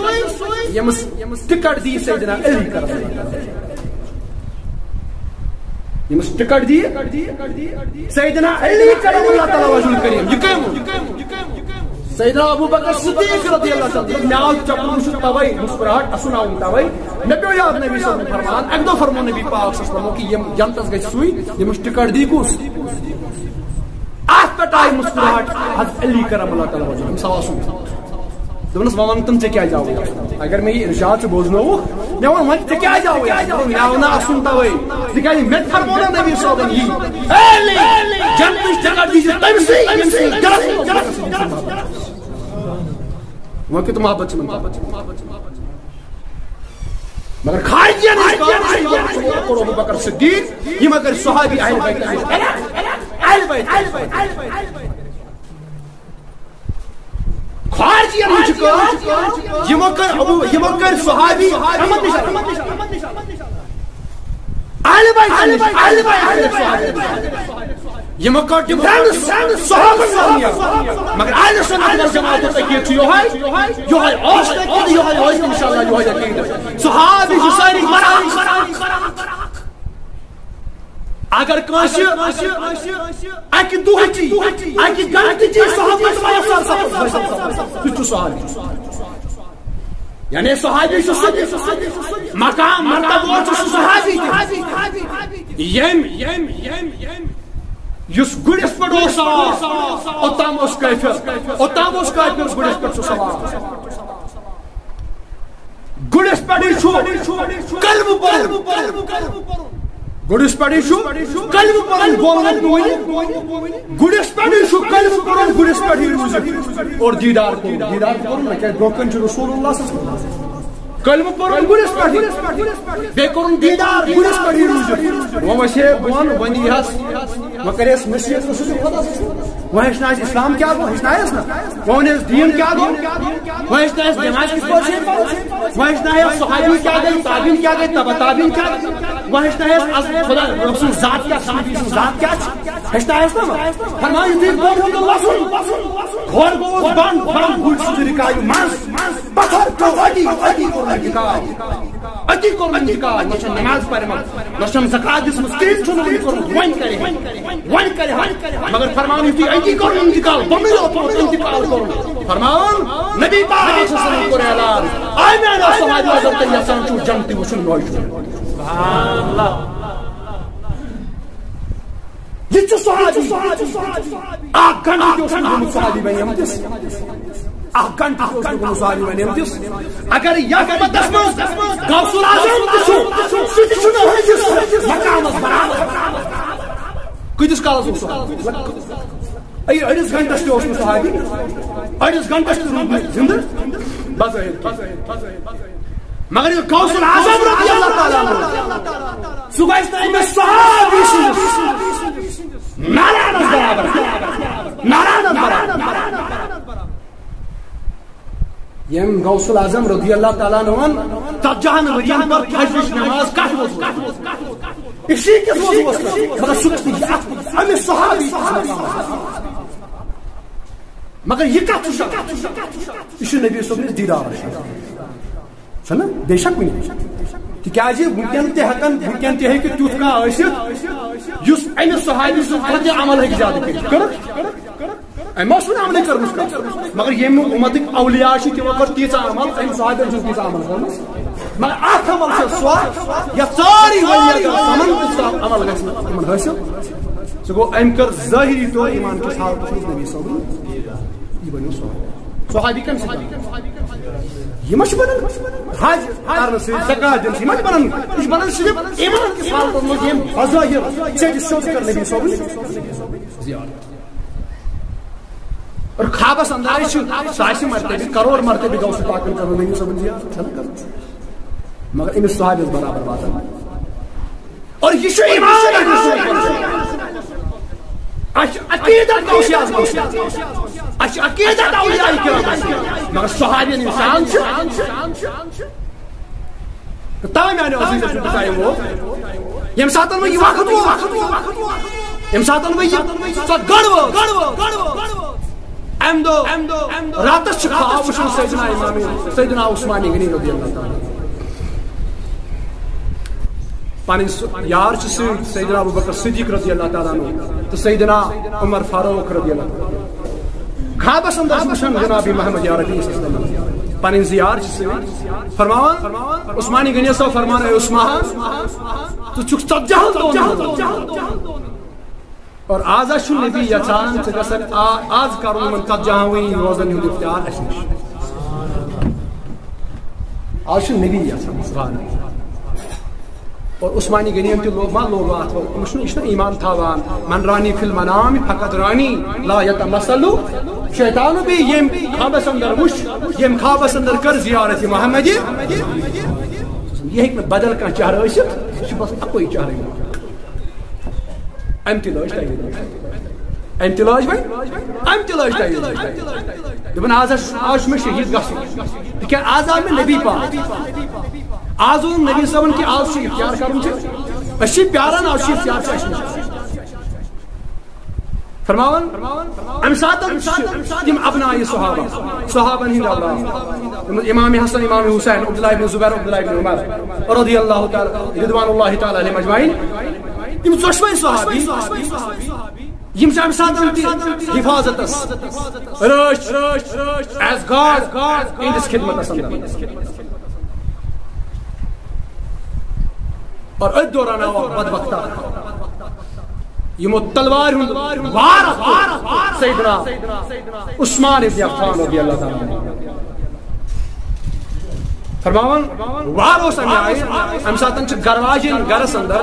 ییٚمِس ٹکٹ دی سیدنا علی کرم اللہ۔ ییٚمِس ٹکٹ دی سیدنا علی کرم اللہ تعالیٰ وجہ الکریم۔ یہِ کٔمۍ ووٚن؟ سیدنا ابو بکر صدیق رضی اللہ تعالیٰ عنہ۔ مےٚ آو چپُن وٕچھِتھ توے مسکراہٹ، اَسُن آوُم توے۔ مےٚ پیوٚو یاد نبی صلی اللہ علیہ وسلم فرمان، اکہِ دۄہ فرموو نبی پاک صلی اللہ علیہ وسلم کہِ یِم جنتس گژھِ سُے، ییٚمِس ٹکٹ دی کُس؟ اتھ پٮ۪ٹھ آیہِ مسکراہٹ حضرت علی کرم اللہ تعالیٰ وجہ۔ أمِس آو اَسُن۔ دوٚپنَس، وۄنۍ وَن تہٕ ژےٚ کیٛازِ آوُے؟ اگر مےٚ یہِ ارشاد ژٕ بوزنووُکھ، مےٚ ووٚن، وۄنۍ ژےٚ کیٛازِ آوُے؟ مےٚ ووٚن، مےٚ آو نہٕ اَسُن تَوَے، تِکیٛازِ مےٚ تہِ فرموو نہ نبی صٲبَن یی، اے علی، جنتٕچ ٹکٹ دی زِ تٔمۍ سٕے، ییٚمۍ سٕے دِلَس منٛز محبت چھِ۔ وۄنۍ کیُتھ محبت چھِ یِمَن؟ مگر خارجین ہٕنٛز کٲم چھِ، یِمَن کوٚر ابو بکر صدیق، یِمَن کٔرۍ صحابی اہل بیت، اہل بیت، اہل بیت۔ خارجین ہٕنٛز چھِ کٲم، یِمو کٔر ابو، یِمو کٔرۍ صحابی احمد نِش، اہل بیت نِش، اہل بیت کٔرۍ صحابی۔ یِمو کٔر ڈفرنس صحابن درمیان۔ مگر اہل سنت والجماعت تہٕ عقیدٕ چھُ یِہوٚے، یِہوٚے اوس تہٕ عقیدٕ، یِہوٚے، یِہوٚے اوس تہٕ انشاءاللہ یِہوٚے عقیدٕ۔ صحابی چھِ سٲری برابر۔ اگر کٲنٛسہِ اکہِ دۄہٕچی، اکہِ گھنٹٕچی صحبت میسر سپٕز، سُہ چھُ صحابی۔ یعنی صحابی چھُ سُہ، مقام مرتبہٕ وول چھُ سُہ صحابی تہِ۔ ییٚمۍ، یُس گُرِس پٮ۪ٹھ اوس سوار، اوٚتام اوس کٲفِر، اوٚتام اوس کٲفِر گُرِس پٮ۪ٹھ چھُ سوار۔ گُرِس پٮ۪ٹھٕے چھُ کلمہٕ پوٚرمُت۔ گُرِس پٮ۪ٹھٕے چھُ کلمہٕ پوٚرمُت، بولمُت بولِتھ۔ گُرِس پٮ۪ٹھٕے چھُ کلمہٕ پوٚرمُت، گُرِس پٮ۪ٹھٕے روٗزِتھ اور دیٖدار کوٚرمُت۔ دیٖدار کوٚرمُت نہ، کیٛازِ برٛونٛہہ کَنہِ چھُ رسول اللہ صلی اللہ علیہ وسلم۔ کلمہٕ پوٚرُن گُرِس پٮ۪ٹھٕے، بیٚیہِ کوٚرُن دیٖدار گُرِس پٮ۪ٹھٕے روٗزِتھ۔ وۄنۍ وَسہِ ہے بہٕ وَنہٕ، وۄنۍ یی ہس، وۄنۍ کَرِ اَسہِ نصیحت رسول خۄدا صٲب سٕنٛز۔ وۄنۍ ہیٚچھناوِ اَسہِ اِسلام کیٛاہ گوٚو، ہیٚچھناوٮ۪س نہ۔ وۄنۍ وَنہِ اَسہِ دیٖن کیٛاہ گوٚو، وۄنۍ ہیٚچھناوِ اَسہِ نٮ۪ماز کِتھ پٲٹھۍ چھِ پَرٕنۍ، وۄنۍ ہیٚچھناوِ اَسہِ صحابی کیٛاہ گٔے، تابعیٖن کیٛاہ گٔے، تبع تابعیٖن کیٛاہ گٔے، وۄنۍ ہیٚچھناوِ اَسہِ از خۄدا رسول ذات کیٛاہ چھِ، نبی سٕنٛز ذات کیٛاہ چھِ، ہیٚچھناوٮ۪س نہ۔ فرماو یُتھُے بۄن ہیوٚت لَسُن، کھۄر گوٚوُس بنٛد، فرماو گُرۍ سٕنٛزِ رِکابہِ منٛز۔ پتھر پیوٚو، أتی، أتی کوٚرُن انتقال۔ أتی کوٚرُن انتقال۔ نہ چھَنہٕ نماز پرمٕژ، نہ چھَنہٕ زکات دِژمٕژ، کِہیٖنۍ چھُنہٕ وٕنہِ کوٚرمُت۔ وۄنۍ کرِ ہا، وۄنۍ کرِ ہا۔ مگر فرمان یُتھُے أتی کوٚرُن انتقال، بۄنٕے اوس انتقال کوٚرمُت۔ فرمان، نبی پاک صلی اللہ علیہ وسلم کوٚر اعلان، آے میٛانیو صحابیو، اگر تُہۍ یژھان چھِو جنتی وٕچھُن، یِہوٚے چھُ۔ یہِ چھُ صحابی۔ اکھ گھنٹہٕ تہِ اوس نہٕ گوٚمُت صحابی بنیمتِس۔ اکھ گھنٹہٕ تہِ اوس نہٕ گوٚمُت صحابی بنیمتِس۔ اگر یتھ مدتس منٛز غوث الاعظم تہِ چھُ، سُہ تہِ چھُنہٕ أہٕنٛدِس مقامس برابر۔ کۭتِس کالس اوس صحابی؟ اے، أڑِس گھنٹس تہِ اوس نہٕ صحابی۔ أڑِس گھنٹس تہِ روٗد نہٕ زِندٕ بظٲہِر۔ مگر یہِ غوث الاعظم رضی اللہ تعالیٰ عنہ، سُہ گژھِ نہٕ أمِس صحابی سٕنٛدِس نارانس برابر، نارانس برابر۔ ییٚمۍ غوث الاعظم رضی اللہ تعالیٰ عنہن ژتجی ہن ؤرین پتہٕ فجرٕچ نماز کتھ وضوٗوس؟ اسی کِس وضوٗوس؟ مگر سُہ چھُ نہٕ یہِ اَتھ أمِس صحابی سٕنٛدِس مقامس۔ مگر یہِ کتھ چھُ شک؟ یہِ چھُ نبی صٲبنِس دیٖدارس شک۔ چھُنہ؟ بے شک وٕنہِ۔ تِکیٛازِ وٕنکٮ۪ن تہِ ہٮ۪کن، وٕنکٮ۪ن تہِ ہیٚکہِ تیُتھ کانٛہہ ٲسِتھ، یُس أمِس صحابی سُنٛد کانٛہہ تہِ عمل ہیٚکہِ زیادٕ کٔرِتھ۔ کٔرٕکھ؟ أمۍ ما ٲس وٕنہِ عملٕے کٔرمٕژ کانٛہہ؟ مگر ییٚمہِ اُمتٕکۍ اولیاء چھِ، تِمو کٔر تیٖژاہ عمل، أمۍ صحابین چھُنہٕ تیٖژاہ عمل کٔرمٕژ۔ مگر اکھ عمل چھُ سُہ، یتھ سٲری ولی اعظم سمن تیٖژاہ عمل گژھِ نہٕ تِمن حٲصِل۔ سُہ گوٚو، أمۍ کٔر ظٲہری طور ایمان کِس حالتس منٛز نبی صٲبٕنۍ یہِ بنیو صحابی۔ صحابی کَمہِ سۭتۍ بنان؟ یہِ ما چھُ بنان حج کرنہٕ سۭتۍ، زکات دِنہٕ سۭتۍ؟ یہِ ما چھُ بنان؟ یہِ چھُ بنان صرف ایمان کِس حالتس منٛز ییٚمۍ بظٲہر ژےٚ تہِ سیوٚد کٔر نبی صٲبٕنۍ زیارت۔ اور خوابس اندر چھُ ساسہِ مرتبہ، کرور مرتبہ غوث پاکن کرو نبی صٲبٕنۍ زیارت، چھَنہ کران؟ مگر أمِس صحابیس برابر واتان۔ اور یہِ چھُ ایمان اہل سنت۔ اَسہِ چھُ عقیدت غوث اعظمس۔ اَسہِ چھُ عقیدت اولیاء کرامس۔ مگر صحابین انسان چھُ۔ تہٕ تَوَے میٛانیو عزیٖزو چھُ بہٕ تۄہہِ ووت۔ ییٚمہِ ساتہٕ وۄنۍ یہِ وقت ووت، ییٚمہِ ساتہٕ وۄنۍ یہِ سۄ گڑھ وٲژ، اَمہِ دۄہ، اَمہِ دۄہ راتس چھُ خواب وٕچھان سیدنا امام، سیدنا عثمان غنی رضی اللہ تعالیٰ عنہ۔ پنٕنۍ سُہ یار چھُ سۭتۍ، سیدنا ابوبکر صدیق رضی اللہ تعالیٰ عنہ تہٕ سیدنا عمر فاروق رضی اللہ تعالیٰ عنہ۔ خوابس اندر چھُ وٕچھان جناب محمد عربی صلی اللہ علیہ وسلم۔ پنٕنۍ زٕ یار چھِ سۭتۍ۔ فرماوان، عثمانی غنی صٲب فرمان، اے عثمان، ژٕ چھُکھ ژتجی ہن دۄہن ہُنٛد۔ اور آز ہا چھُ نبی یژھان ژٕ گژھکھ آ-، آز کرُن یِمن ژتجی ہن وٕنی روزن ہُنٛد اِفطار اَسہِ نِش۔ آز چھُ نبی یژھان۔ اور عثمانی غنیَن تہِ لوگ، ما لوگ اَتھ وَل؟ أمِس چھُنہٕ، یہِ چھُنہٕ ایمان تھاوان۔ من رانی فی المنام فقط رانی، لا یتمثل شیطان بی۔ ییٚمۍ خوابس اندر وٕچھ، ییٚمۍ خوابس اندر کٔر زیارت محمدی، یہِ ہیٚکہِ نہٕ بدل کانٛہہ چہرٕ ٲسِتھ، یہِ چھُ بس اَکُے چہرٕ۔ أمۍ تہِ لٲج تیٲری۔ أمۍ تہِ لٲج وۄنۍ، أمۍ تہِ لٲج تیٲری۔ دوٚپُن، آز حظ، آز چھُ مےٚ شہیٖد گژھُن۔ تِکیٛازِ آز آو مےٚ نبی پاک۔ آز ووٚن نبی صٲبن کہِ آز چھُ اِفطار کَرُن چھُ۔ أسۍ چھِ پیاران، آز چھُ اِفطار چھُ اَسہِ نِش۔ فرماوان، اَمہِ ساتہٕ چھِ یِم ابناء صحابہ، صحابن ہٕنٛدۍ اولاد، یِم امام حسن، امام حسین، عبداللہ ابن زبیر، عبداللہ ابن عمر رضی اللہ تعالیٰ، رضوان اللہ تعالیٰ علیہم اجمعین، یِم ژۄشوَے صحابی، یِم چھِ اَمہِ ساتہٕ تہِ حفاظتس، رٲچھ، as guard، یِہنٛدِس خدمتس اندر۔ اور أتھۍ دوران آو اکھ بدبخت اکھ، یِمو تلوارِ ہُنٛد وار اکھ کوٚر سیدنا عثمان ابن عفان رضی اللہ تعالیٰ عنہ۔ فرماوان، وار اوس اَمہِ آیہِ، اَمہِ ساتہٕ چھِ گرواجِن گرس اندر،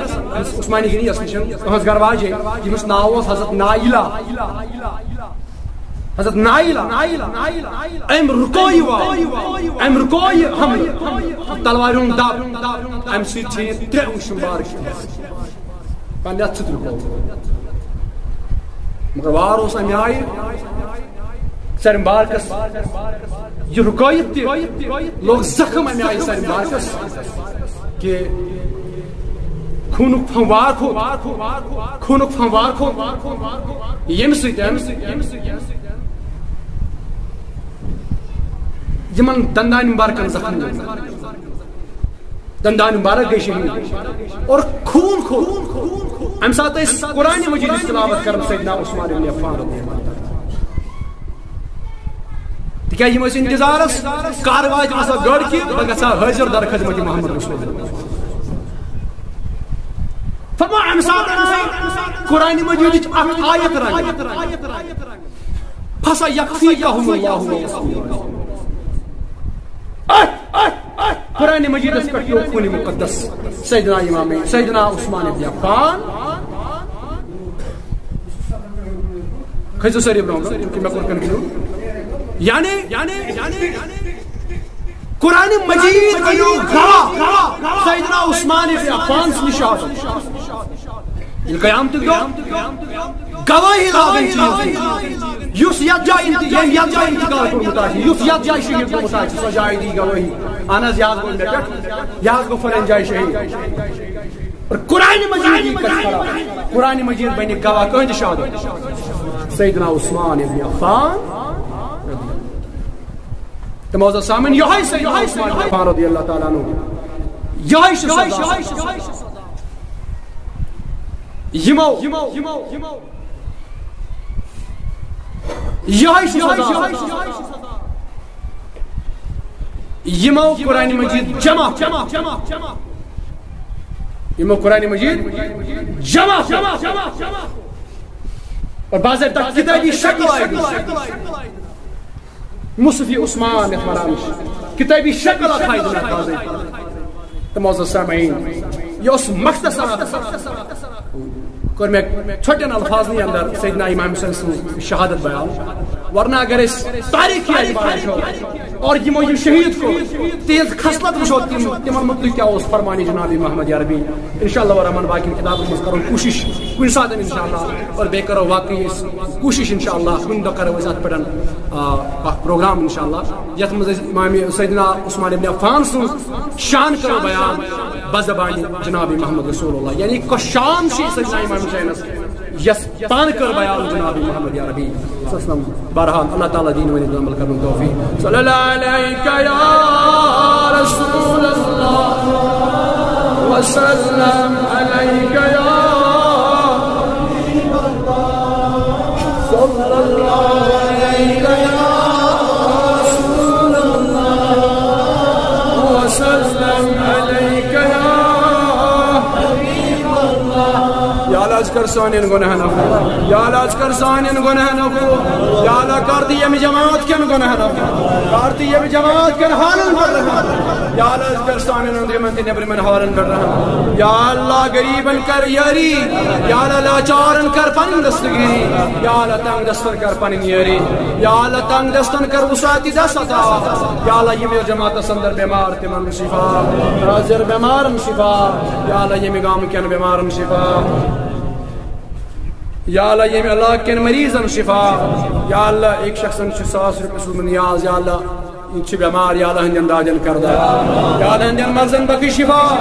عثمانی غنی یَس نِش، تُہنٛز گرواجِن، ییٚمِس ناو اوس حضرت نائلہ۔ حضرت نائلہ، أمۍ رُکو یہِ وار، أمۍ رُکو یہِ حملہٕ۔ تلوارِ ہُنٛد دب، اَمہِ سۭتۍ ژھیٚنۍ ترٛےٚ أنٛگجہِ مبارک۔ پننہِ اَتھٕ سۭتۍ رُکو۔ مگر وار اوس اَمہِ آیہِ سرِ مبارکس یہِ رُکٲیِتھ تہِ لوٚگ زخم اَمہِ آیہِ سرِ مبارکس کہِ خوٗنُک پھموار کھوٚت، خوٗنُک پھموار کھوٚت، ییٚمہِ سۭتۍ یِمن دندانہِ مبارکن زخم گوٚو۔ دندان مبارک گٔے شہید اور خوٗن کھوٚت۔ اَمہِ ساتہٕ ٲسۍ قرآن مجیدٕچ تلاوت کران سیدنا عثمان ابن عفان رضی اللہ عنہ۔ تِکیٛازِ یِم ٲسۍ انتظارس، کر واتہِ مثلاً گٔر کہِ بہٕ گژھٕ ہا حٲضِر در خدمت محمد رسول اللہ۔ فرماو، اَمہِ ساتہٕ آیہِ قرآن مجیدٕچ اکھ آیت رنگ۔ فسیکفیکہم اللہ و رسولہ۔ قرآن مجیدس پٮ۪ٹھ پیوٚو خوٗنِ مقدس سیدنا امام، سیدنا عثمان ابن عفان۔ کھٔسِو سٲری برٛونٛہہ برٛونٛہہ، چوٗنٛکہِ مےٚ کوٚر کنفیوٗز۔ یعنی، یعنی، یعنی، قرآن مجید بنیو گواہ سیدنا عثمان ابن عفان سٕنٛدِ شہادت۔ ییٚلہِ قیامتُک دۄہ گواہی لاگن چیٖز، یُس یتھ جایہِ انت-، ییٚمۍ یتھ جایہِ انتقال کوٚرمُت آسہِ، یُس یتھ جایہِ شہید گوٚمُت آسہِ، سۄ جاے دی گواہی۔ اہن حظ، یہِ حظ گوٚو مےٚ پٮ۪ٹھ، یہِ حظ گوٚو فلٲنۍ جایہِ شہید۔ اور قرآن مجید یی کتھ کران؟ قرآن مجید بنہِ گواہ کٕہٕنٛدِ شہادت؟ سیدنا عثمان ابن عفان۔ تہٕ معزز سامعین، یِہوٚے سیدنا عثمان ابن عفان رضی اللہ تعالیٰ عنہ، یِہوٚے چھُ سزا۔ یِمو، یِہوٚے چھُ سزا۔ یِمو قرآن مجید جمع، یِمو قرآن مجید جمع، اور باضٲبطہ کتابی شکل آیہِ دِنہٕ۔ مصحف عثمان یتھ ونان چھِ، کتابی شکل اکھ آیہِ دِنہٕ باضٲبطہ۔ تہٕ معزز سامعین، یہِ اوس مختصر اکھ، کوٚر مےٚ ژھۄٹٮ۪ن الفاظنٕے اندر سیدنا امام حسین سٕنٛز شہادت بیان۔ ورنہ اگر أسۍ تاریخی اعتبار وٕچھو اور یِمو یہِ شہید کوٚر، تِہنٛز خصلت وٕچھو، تِم، تِمن متعلق کیٛاہ اوس فرمانِ جناب محمد عربی۔ انشاءاللہ الرحمن باقین کتابن منٛز کرو کوٗشش کُنہِ ساتہٕ انشاءاللہ، اور بیٚیہِ کرو واقعی أسۍ کوٗشش انشاءاللہ کُنہِ دۄہ کرو أسۍ اتھ پٮ۪ٹھ، آ، اکھ پروگرام انشاءاللہ، یتھ منٛز أسۍ امام سیدنا عثمان ابن عفان سٕنٛز شان کرو بیان بزبانِ جناب محمد رسول اللہ، یعنی کۄس شان چھِ سیدنا امام حسینس، یس پانہٕ کٔر بیان جناب محمد عربی صلی اللہ علیہ وسلم۔ بہرحال، اللہ تعالیٰ دِیِن وۄنۍ عمل کرنُک توفیق۔ صلی اللہ علیک یا رسول اللہ، وسلم علیک یا، صلی اللہ علیک یا رسول اللہ، وسلم علیک یا حبیب اللہ۔ یا اللہ، ژٕ کر سانٮ۪ن گۄناہن عفو۔ یا اللہ، ژٕ کر سانٮ۪ن گۄناہن عفو۔ یا اللہ، کر تہٕ ییٚمہِ جماعت کٮ۪ن گۄناہن عفو۔ کر تہٕ ییٚمہِ جماعت کٮ۪ن حالن پٮ۪ٹھ رحم۔ یا اللہ، ژٕ کر سانٮ۪ن أنٛدرِمن تہٕ نیٚبرِمٮ۪ن حالن پٮ۪ٹھ رحم۔ یا اللہ، غریبن کر یٲری۔ یا اللہ، لاچارن کر پنٕنۍ دستگیری۔ یا اللہ، تنگ دستن کر پنٕنۍ یٲری۔ یا اللہ، تنگ دستن کر وسعت دست عطا۔ یا اللہ، یِم یتھ جماعتس اندر بیمار، تِمن شفا۔ حاضر بیمارن شفا۔ یا اللہ، ییٚمہِ گامہٕ کٮ۪ن بیمارن شفا۔ یا اللہ، ییٚمہِ علاقہٕ کٮ۪ن مریضن شفا۔ یا اللہ، أکۍ شخصن چھُ ساس رۄپیہِ سوٗزمُت نیاز۔ یا اللہ، یہِ چھِ بیمار، یا اللہ، ہٕنٛدٮ۪ن دادٮ۪ن کر دوا۔ یا اللہ، ہٕنٛدٮ۪ن مرضن بخش شفا۔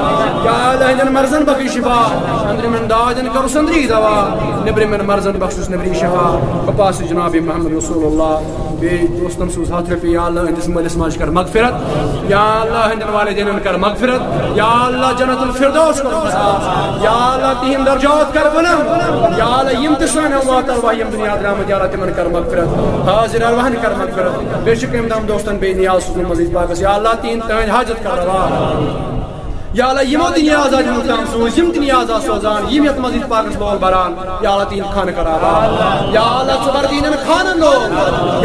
یا اللہ، ہٕنٛدٮ۪ن مرضن بخش شفا۔ أنٛدرِمٮ۪ن دادٮ۪ن کرُس أنٛدری دوا۔ نیٚبرِمٮ۪ن مرضن بخشُس نیٚبری شفا۔ بہٕ پاسہٕ جناب محمد رسول اللہ۔ بیٚیہِ دوستن سوز ہتھ رۄپیہِ، یا اللہ، أہنٛدِس مٲلِس ماجہِ کر مغفرت۔ یا اللہ، أہنٛدٮ۪ن والدینن کر مغفرت۔ یا اللہ، جنت الفردوس کر عطا۔ یا اللہ، تِہنٛدۍ درجات کر بلند۔ یا اللہ، یِم تہِ سٲنۍ اموات ارواح یِم دُنیا درٛامٕتۍ، یا اللہ، تِمن کر مغفرت۔ حاضر ارواحن کر مغفرت۔ بیٚیہِ چھِ کٔمۍ تام دوستن بیٚیہِ نیاز سوٗزمُت مسجد پاکس۔ یا اللہ، تِہنٛدۍ تِہنٛدۍ حاجت کر روا۔ یا اللہ، یِمو تہِ نیاز آسہِ وُنیُک تام سوٗزۍ، یِم تہِ نیاز آسہِ سوزان، یِم یتھ مسجد پاکس لول بران، یا اللہ، تِہنٛدۍ خانہٕ کر آباد۔ یا اللہ، ژٕ بر تِہنٛدٮ۪ن خانن لول۔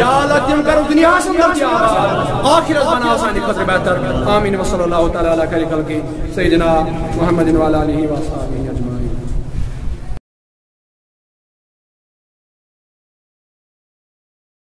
یا اللہ، تِم کر دُنیاہس اندر تہِ آباد، آخرت بناو سانہِ خٲطرٕ بہتر۔ آمین۔ وصلی اللہ تعالیٰ علی خیر خلقہ سیدنا محمد وعلی آلہ وصحبہ اجمعین۔